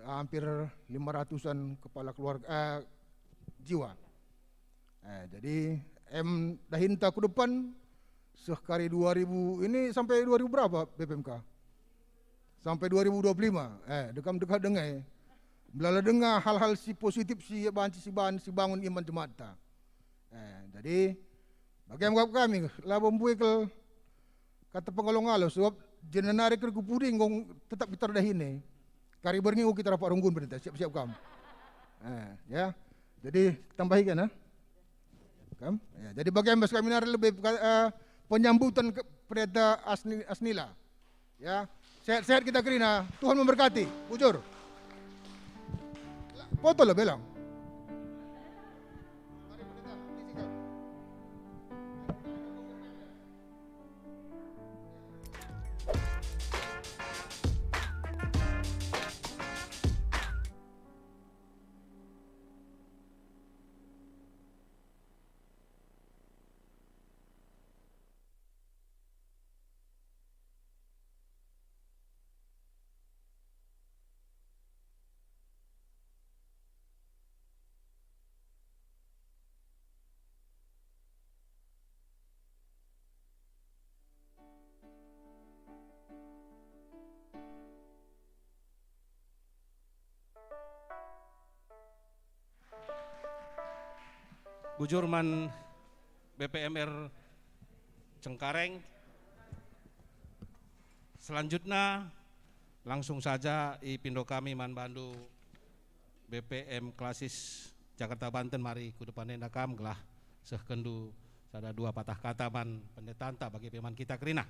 hampir lima ratusan kepala keluarga, eh, jiwa. Eh, jadi, em, dahinta ku depan, seh kari dua ribu, ini sampai dua ribu berapa B P M K? Sampai dua ribu dua puluh lima. Eh, dekam dekah denga, eh. Melala denga hal-hal si positif si banci si ban-, si bangun iman jemaat ta. Eh, jadi, bagi kami, labo mbue kal kata pengalo-ngalo, sebab jenda nari kal ku pudi enggo tetap kita dahin e. Kari berngi kita rapat runggun berita, siap-siap kam. Eh, ya. Jadi, tambahi kan, eh? Kam? Ya, jadi bagi bas kami nari lebih, eh, penyambutan ke pendeta Asni-, Asnila. Ya, sehat-sehat kita kerina. Tuhan memberkati. Bujur. Foto lah, belang. Bujur man B P M R Cengkareng. Selanjutna, langsung saja ipindo kami man bandu B P M Klasis Jakarta Banten, mari ku depan enda kam gelah sehkenndu sada dua patah kata man pendetanta bagi pe man kita kerina.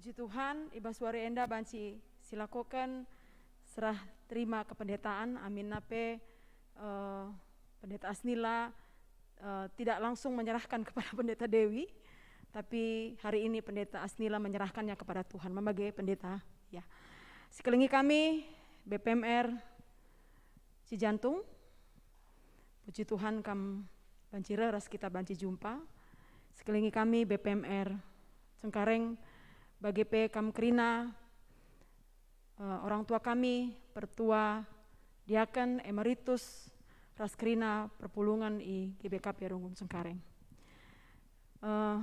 Puji Tuhan, i bas wari enda banci silakoken serah terima kependetaan, aminna pe, eh, Pendeta Asnila, eh, tidak langsung menyerahkan kepada Pendeta Dewi, tapi hari ini Pendeta Asnila menyerahkannya kepada Tuhan. Mama ge, Pendeta, ya. Sikelengi kami, B P M R Cijantung, puji Tuhan kam banci reh ras kita banci jumpa. sekeliling kami, B P M R Cengkareng, bage pe kam kerina, eh, orang tua kami, pertua, diaken, emeritus, ras kerina perpulungen i G B K P Runggun Cengkareng. Eh,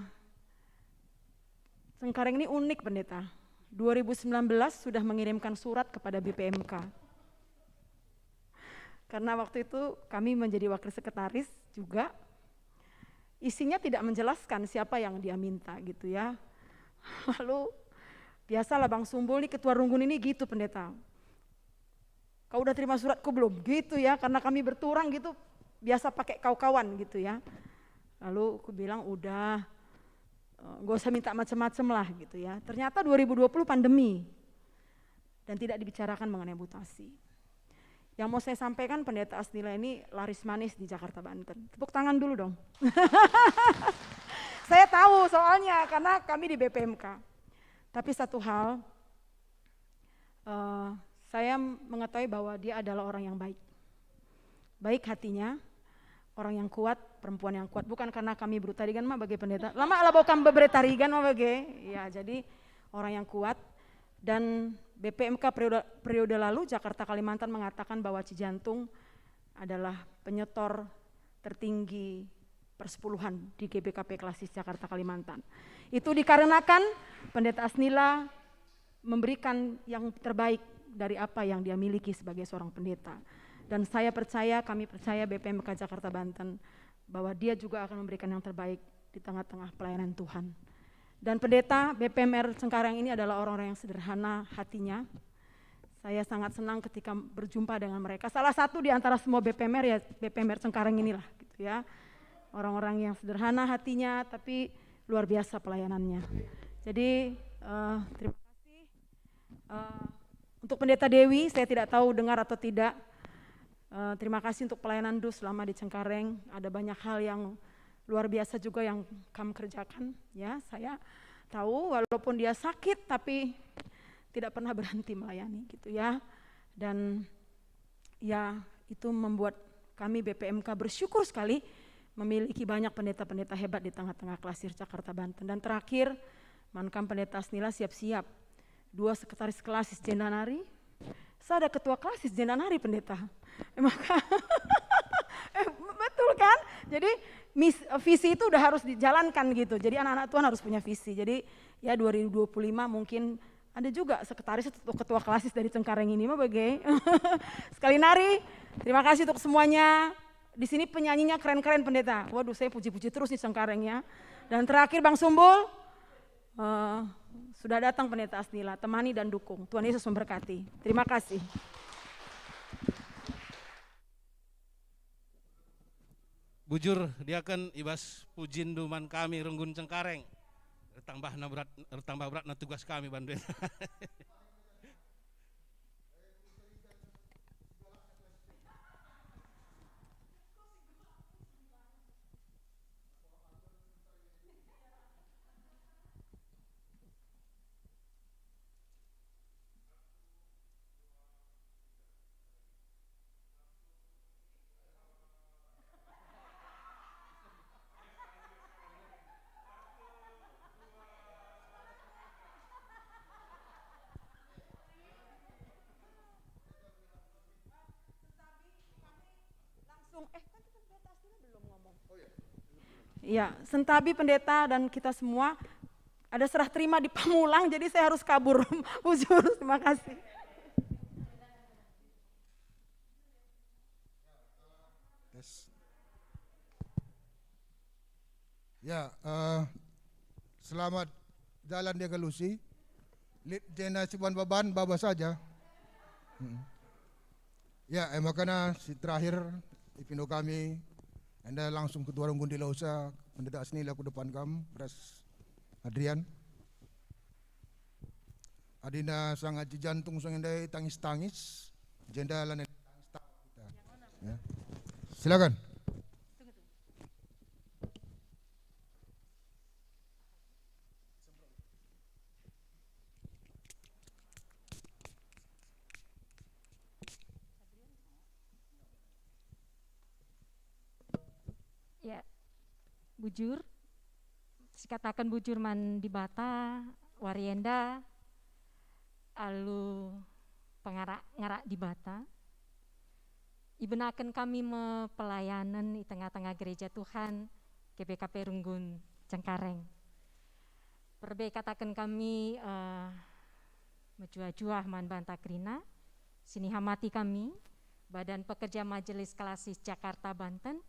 Cengkareng ini unik, Pendeta. Dua ribu sembilan belas sudah mengirimkan surat kepada B P M K. Karena waktu itu kami menjadi wakil sekretaris juga. Isinya tidak menjelaskan siapa yang dia minta gitu ya. Lalu biasalah Bang Sumbul nih, ketua Runggun ini gitu, Pendeta. "Kau udah terima suratku belum?" Gitu ya, karena kami berturang gitu, biasa pakai kau-kawan gitu ya. Lalu aku bilang, "Udah, eh, gak usah minta macem-macem lah," gitu ya. Ternyata dua ribu dua puluh pandemi dan tidak dibicarakan mengenai mutasi. Yang mau saya sampaikan, Pendeta Asnila ini laris manis di Jakarta, Banten. Tepuk tangan dulu dong. Saya tahu soalnya, karena kami di B P M K. Tapi satu hal, eh, saya mengetahui bahwa dia adalah orang yang baik. Baik hatinya, orang yang kuat, perempuan yang kuat. Bukan karena kami berutarigan mah bage, Pendeta. Lama lah bau kam beberutarigan mah bage. Ya, jadi orang yang kuat. Dan B P M K periode, periode lalu Jakarta Kalimantan mengatakan bahwa Cijantung adalah penyetor tertinggi persepuluhan di G B K P Klasis Jakarta Kalimantan. Itu dikarenakan Pendeta Asnila memberikan yang terbaik dari apa yang dia miliki sebagai seorang pendeta. Dan saya percaya, kami percaya, B P M K Jakarta Banten, bahwa dia juga akan memberikan yang terbaik di tengah-tengah pelayanan Tuhan. Dan pendeta, B P M R Cengkareng ini adalah orang-orang yang sederhana hatinya. Saya sangat senang ketika berjumpa dengan mereka. Salah satu di antara semua B P M R, ya, B P M R Cengkareng inilah, gitu ya. Orang-orang yang sederhana hatinya, tapi luar biasa pelayanannya. Jadi, eh, terima kasih. Eh, untuk Pendeta Dewi, saya tidak tahu dengar atau tidak. Eh, terima kasih untuk pelayanan dus selama di Cengkareng. Ada banyak hal yang luar biasa juga yang kam kerjakan, ya. Saya tahu walaupun dia sakit, tapi tidak pernah berhenti melayani, gitu ya. Dan ya, itu membuat kami B P M K bersyukur sekali memiliki banyak pendeta-pendeta hebat di tengah-tengah Klasis Jakarta Banten. Dan terakhir, man kam Pendeta Asnila siap-siap. Dua sekretaris Klasis jenda nari, sada ketua Klasis jenda nari, Pendeta. Eh, maka, eh, betul kan? Jadi mis-, visi itu udah harus dijalankan gitu. Jadi anak-anak Tuhan harus punya visi. Jadi ya, dua ribu dua puluh lima mungkin ada juga sekretaris atau ketua Klasis dari Cengkareng ini mah bage. Sekali nari, terima kasih untuk semuanya. Di sini penyanyinya keren-keren, Pendeta. Waduh, saya puji-puji terus nih Cengkareng ya. Dan terakhir, Bang Sumbul, eh, sudah datang Pendeta Asnila, temani dan dukung. Tuhan Yesus memberkati. Terima kasih. Bujur, diaken, i bas pujindu man kami runggun Cengkareng. Ertambahna berat, ertambah beratna tugas kami bandu enda. Langsung, eh, kan kita Pendeta Astina belum ngomong. Iya, sentabi Pendeta dan kita semua ada serah terima di Pamulang, jadi saya harus kabur. Bujur, terima kasih. Tes. Ya, eh, selamat jalan dia Galusi. Lit jena si baban-baban baba saja. Mm. Ya, eh, makana si terakhir ipindo kami, enda langsung ketua runggun di Lausa, Pendeta Asnila ku depan kam, ras Adrian. Adina sangat jejantung sanga ndai tangis-tangis, jenda lanai tangis-tangis kita. Ya. Silakan. Ya, bujur. Kataken bujur man Dibata, wari enda alu pengarak-ngarak Dibata, ibenaken kami me pelayanen i tengah-tengah gereja Tuhan, G B K P Runggun Cengkareng. Perbe kataken kami, eh, mejuah-juah man banta kerina, sinihamati kami, Badan Pekerja Majelis Klasis Jakarta Banten,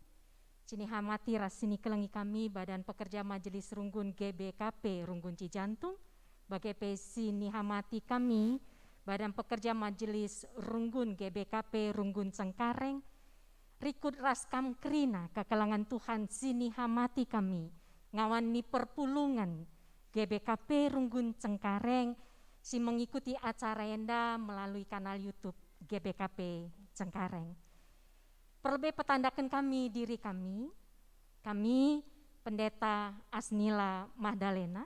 sinihamati ras sinikelengi kami, Badan Pekerja Majelis Runggun G B K P Runggun Cijantung, bage pe sinihamati kami, Badan Pekerja Majelis Runggun G B K P Runggun Cengkareng, rikut ras kam kerina kekelengen Tuhan sinihamati kami, ngawan ni perpulungen G B K P Runggun Cengkareng si mengikuti acara enda melalui kanal YouTube G B K P Cengkareng. Perlebe petandaken kami diri kami, kami Pendeta Asnila Magdalena,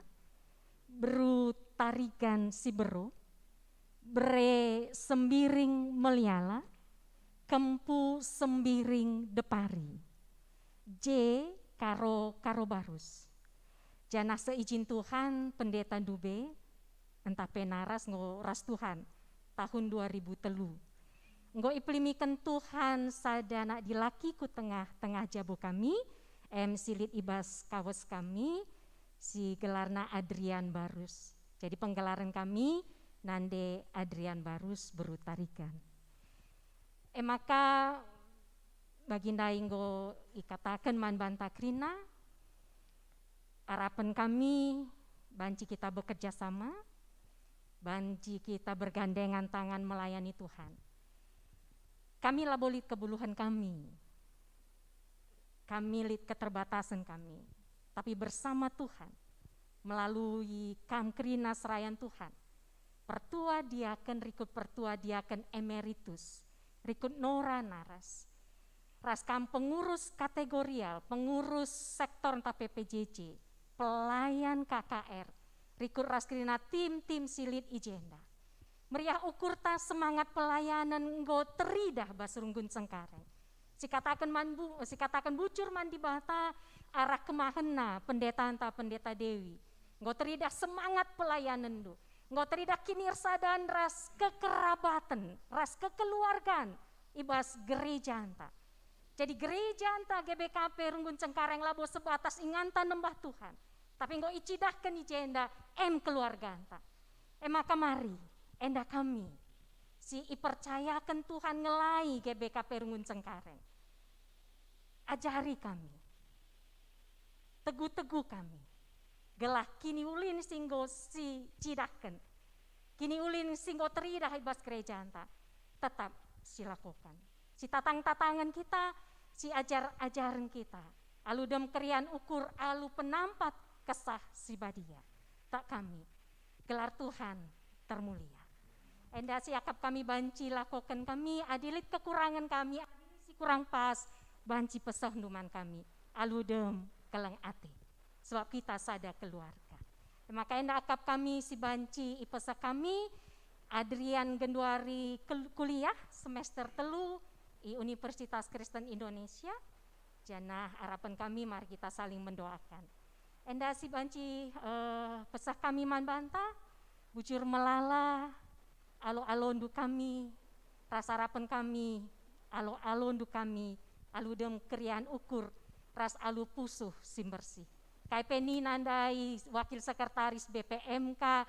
beru Tarigan Siberu, bere Sembiring Meliala, kempu Sembiring Depari, je Karo, Karo Barus. Janah seijin Tuhan Pendeta ndube, ntah pe naras enggo ras Tuhan, tahun dua ribu telu. Enggo ipelimiken Tuhan sada anak dilaki ku tengah-tengah jabu kami, em si lit i bas kawes kami, si gelarna Adrian Barus. Jadi penggelaren kami nande Adrian Barus beru Tarigan. E maka bagi ndai enggo ikataken man banta kerina, arapen kami banci kita bekerja sama, banci kita bergandengan tangan melayani Tuhan. Kami labo lit kegeluhen kami, kami lit keterbatasen kami, tapi bersama Tuhan, melalui kam kerina serayan Tuhan, pertua diaken rikut pertua diaken emeritus, rikut nora naras, ras kam pengurus kategorial, pengurus sektor ntah P P J J, pelayan K K R, rikut ras kerina tim-tim si lit i jenda. Meriah ukurta semangat pelayanen enggo teridah bas Runggun Cengkareng. Sikataken man bu-, sikataken bujur man Dibata arah kemahenna pendetanta, Pendeta Dewi. Enggo teridah semangat pelayanenndu. Enggo teridah kinirsadan ras kekerabaten, ras kekeluargan i bas gerejanta. Jadi gerejanta G B K P Runggun Cengkareng labo sebatas inganta nembah Tuhan, tapi enggo icidahken i jenda em keluarganta. E maka mari, enda kami si ipercayaken Tuhan ngelai G B K P Runggun Cengkareng. Ajari kami, tegu-tegu kami, gelah kiniulin si enggo sicidahken, kiniulin si enggo teridah i bas gerejanta, tetap silakoken. Sitatang-tatangen kita, siajar-ajaren kita, alu dem keriahen ukur, alu penampat Kesah Si Badia. Tak kami, gelar Tuhan termulia. Enda siakap kami banci lakoken kami, adi lit kekurangen kami, adi lit si kurang pas, banci pesehndu man kami, alu dem keleng ate, sebab kita sada keluarga. Maka enda akap kami si banci ipeseh kami, Adrian genduari kel-, kuliah semester telu i Universitas Kristen Indonesia, janah arapen kami mari kita saling mendoakan. Enda si banci, eh, peseh kami man banta, bujur melala, alo-alondu kami, ras arapen kami, alo-alondu kami, alu dem keriahen ukur, ras alu pusuh si mbersih. Kai pe nina ndai wakil sekretaris B P M K,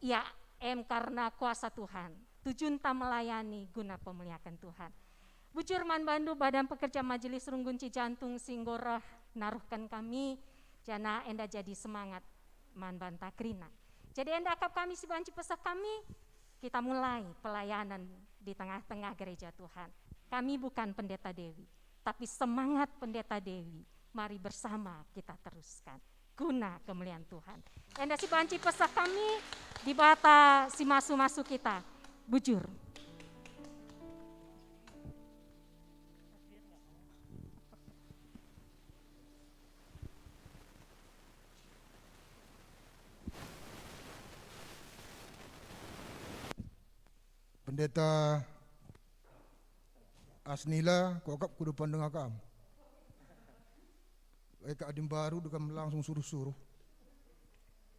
ia em karena kuasa Tuhan. Tujunta melayani guna pemuliaken Tuhan. Bujur man bandu Badan Pekerja Majelis Runggun Cijantung si enggo reh naruhken kami, janah enda jadi semangat man banta kerina. Jadi enda akap kami si banci peseh kami, kita mulai pelayanan di tengah-tengah gereja Tuhan. Kami bukan Pendeta Dewi, tapi semangat Pendeta Dewi, mari bersama kita teruskan guna kemuliaan Tuhan. Enda si banci peseh kami, Dibata si masu-masu kita. Bujur. Pendeta Asnila, kuakap ku depan denga kam. Eka adi mbaru dekam langsung suruh-suruh.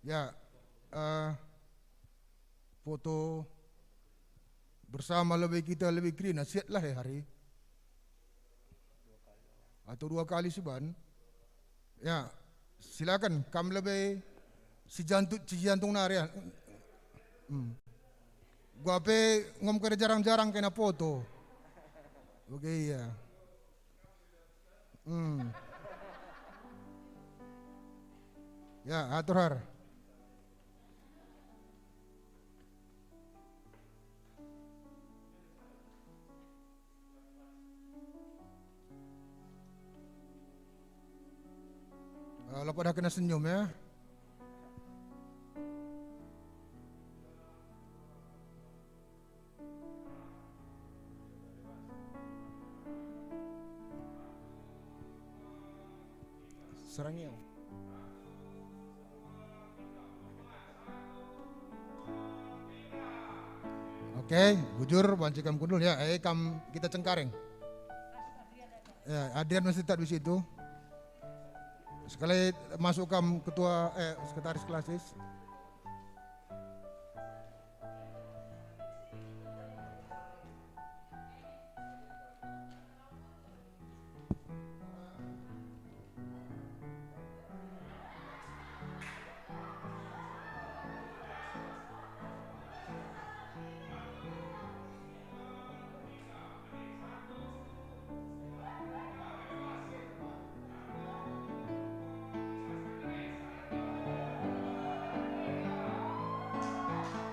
Ya, eh, foto bersama lebih kita lebih kerina, siatlah ya hari. Atau dua kali siban. Ya, silakan, kam lebih si jantung, si jantung nari ya. Hmm. Gua pe ngom kada jarang-jarang kena foto. Oke, iya. Hmm. Ya, atur har. Eh, lo pada kena senyum ya. Serangio. Oke, bujur, banci kam kundul ya. Eh, kam kita Cengkareng. Ya, Adrian masih tetap di situ. Sekali masuk kam ketua, eh, sekretaris klasis.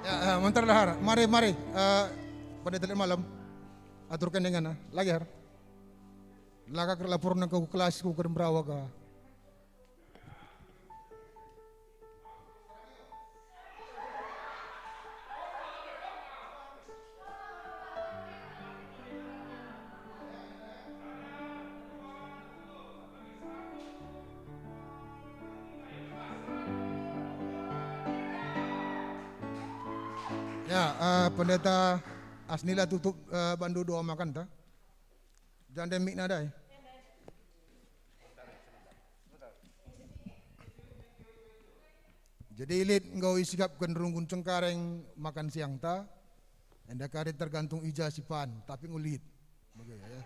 Ya, eh, menter lahar. Mari, mari. Eh, pada telik malam. Aturkan dengan, eh, lagi har. Laka kerlaporan ku kelas ku keremberawa ka. Ya, eh, Pendeta Asnila tutup, eh, bandu doa makan ta. Jande mikna dai. Jadi lit enggo isikapken runggun Cengkareng makan siangta, enda kari tergantung ija si pan, tapi enggo lit. Bage, ya.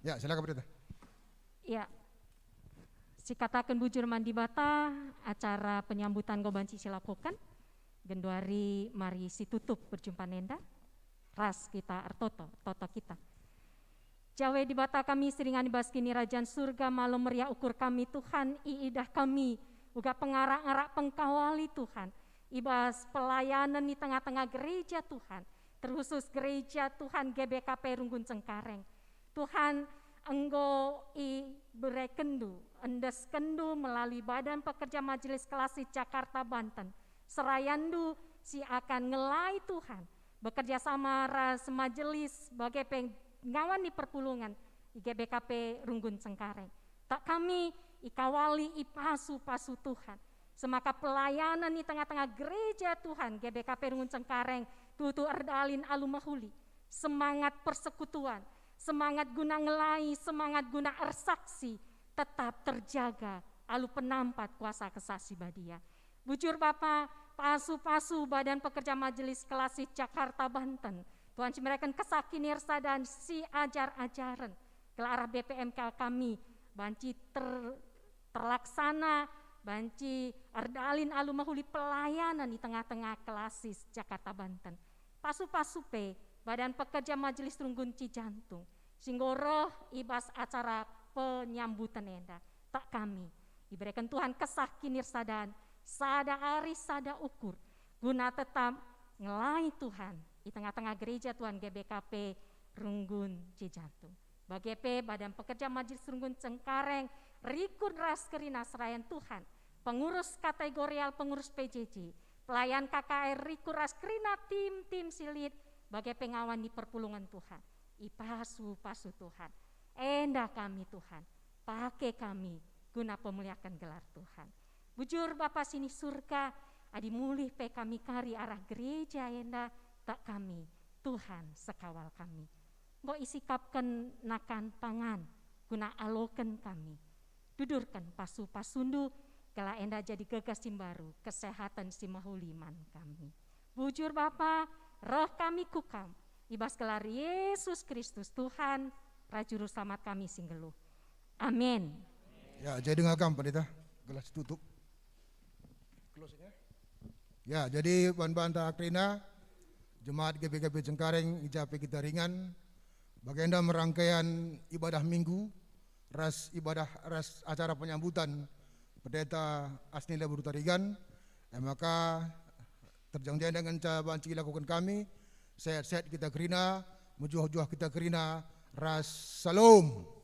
Ya, silakan Pendeta. Ya. Sikataken bujur man Dibata, acara penyambutan enggo banci silakoken, genduari mari situtup perjumpaan enda. Ras kita ertoto, ertoto kita. Jawe Dibata kami si ringan i bas Kinirajan Surga, malo meriah ukur kami, Tuhan, iidah kami uga pengarak-ngarak pengkawali, Tuhan, i bas pelayanan i tengah-tengah gereja, Tuhan, terkhusus gereja, Tuhan, G B K P Runggun Cengkareng. Tuhan, enggo iberekenndu, endeskenndu melalui Badan Pekerja Majelis Klasis Jakarta Banten, serayandu si akan ngelai, Tuhan, bekerja sama ras majelis bage pe ngawan ni perpulungen i G B K P Runggun Cengkareng. Tak kami ikawali, ipasu-pasu Tuhan. Semaka pelayanan i tengah-tengah gereja Tuhan, G B K P Runggun Cengkareng, tuhu erdalin alu mehuli. Semangat persekutuan, semangat guna ngelai, semangat guna ersaksi, tetap terjaga alu penampat kuasa Kesah Si Badia. Bujur Bapa, pasu-pasu Badan Pekerja Majelis Klasis Jakarta Banten, Tuhan si mereken kesah kinirsadan si ajar-ajaren, gelah arah B P M K kami banci ter-, terlaksana, banci erdalin alu mehuli pelayanan i tengah-tengah klasis Jakarta Banten. Pasu-pasu pe Badan Pekerja Majelis Runggun Cijantung, si enggo reh i bas acara penyambuten enda. Tak kami, ibereken Tuhan kesah kinirsadan, sada arih sada ukur, guna tetap ngelai Tuhan i tengah-tengah gereja Tuhan G B K P Runggun Cijantung. Bage pe Badan Pekerja Majelis Runggun Cengkareng rikut ras kerina serayan Tuhan, pengurus kategorial, pengurus P J J, pelayan K K R rikut ras kerina tim-tim si lit, bage pe ngawan ni perpulungen Tuhan. Ipasu-pasu Tuhan. Enda kami Tuhan, pake kami guna pemuliaken gelar Tuhan. Bujur Bapa si ni Surga, adi mulih pe kami kari arah gereja enda, tak kami, Tuhan sekawal kami. Enggo isikapken nakan pangan guna aloken kami. Dudurken pasu-pasundu, Gelah enda jadi gegeh si mbaru, kesehatan si mehuli man kami. Bujur Bapa, reh kami ku Kam, i bas gelar Yesus Kristus Tuhan, ras Juru Selamat kami si nggeluh. Amin. Ya, jadi denga kam, Pendeta. Gelah situtup. Closing, ya. Ya, jadi ban banta kerina, jemaat G B K P Cengkareng, i ja pe kita ringan, bagenda merangkaian ibadah Minggu, ras ibadah, ras acara penyambutan Pendeta Asnila Beru Tarigan. E maka, terjang-jenda ngenca banci ilakoken kami, sehat-sehat kita kerina, mejuah-juah kita kerina, ras Salom.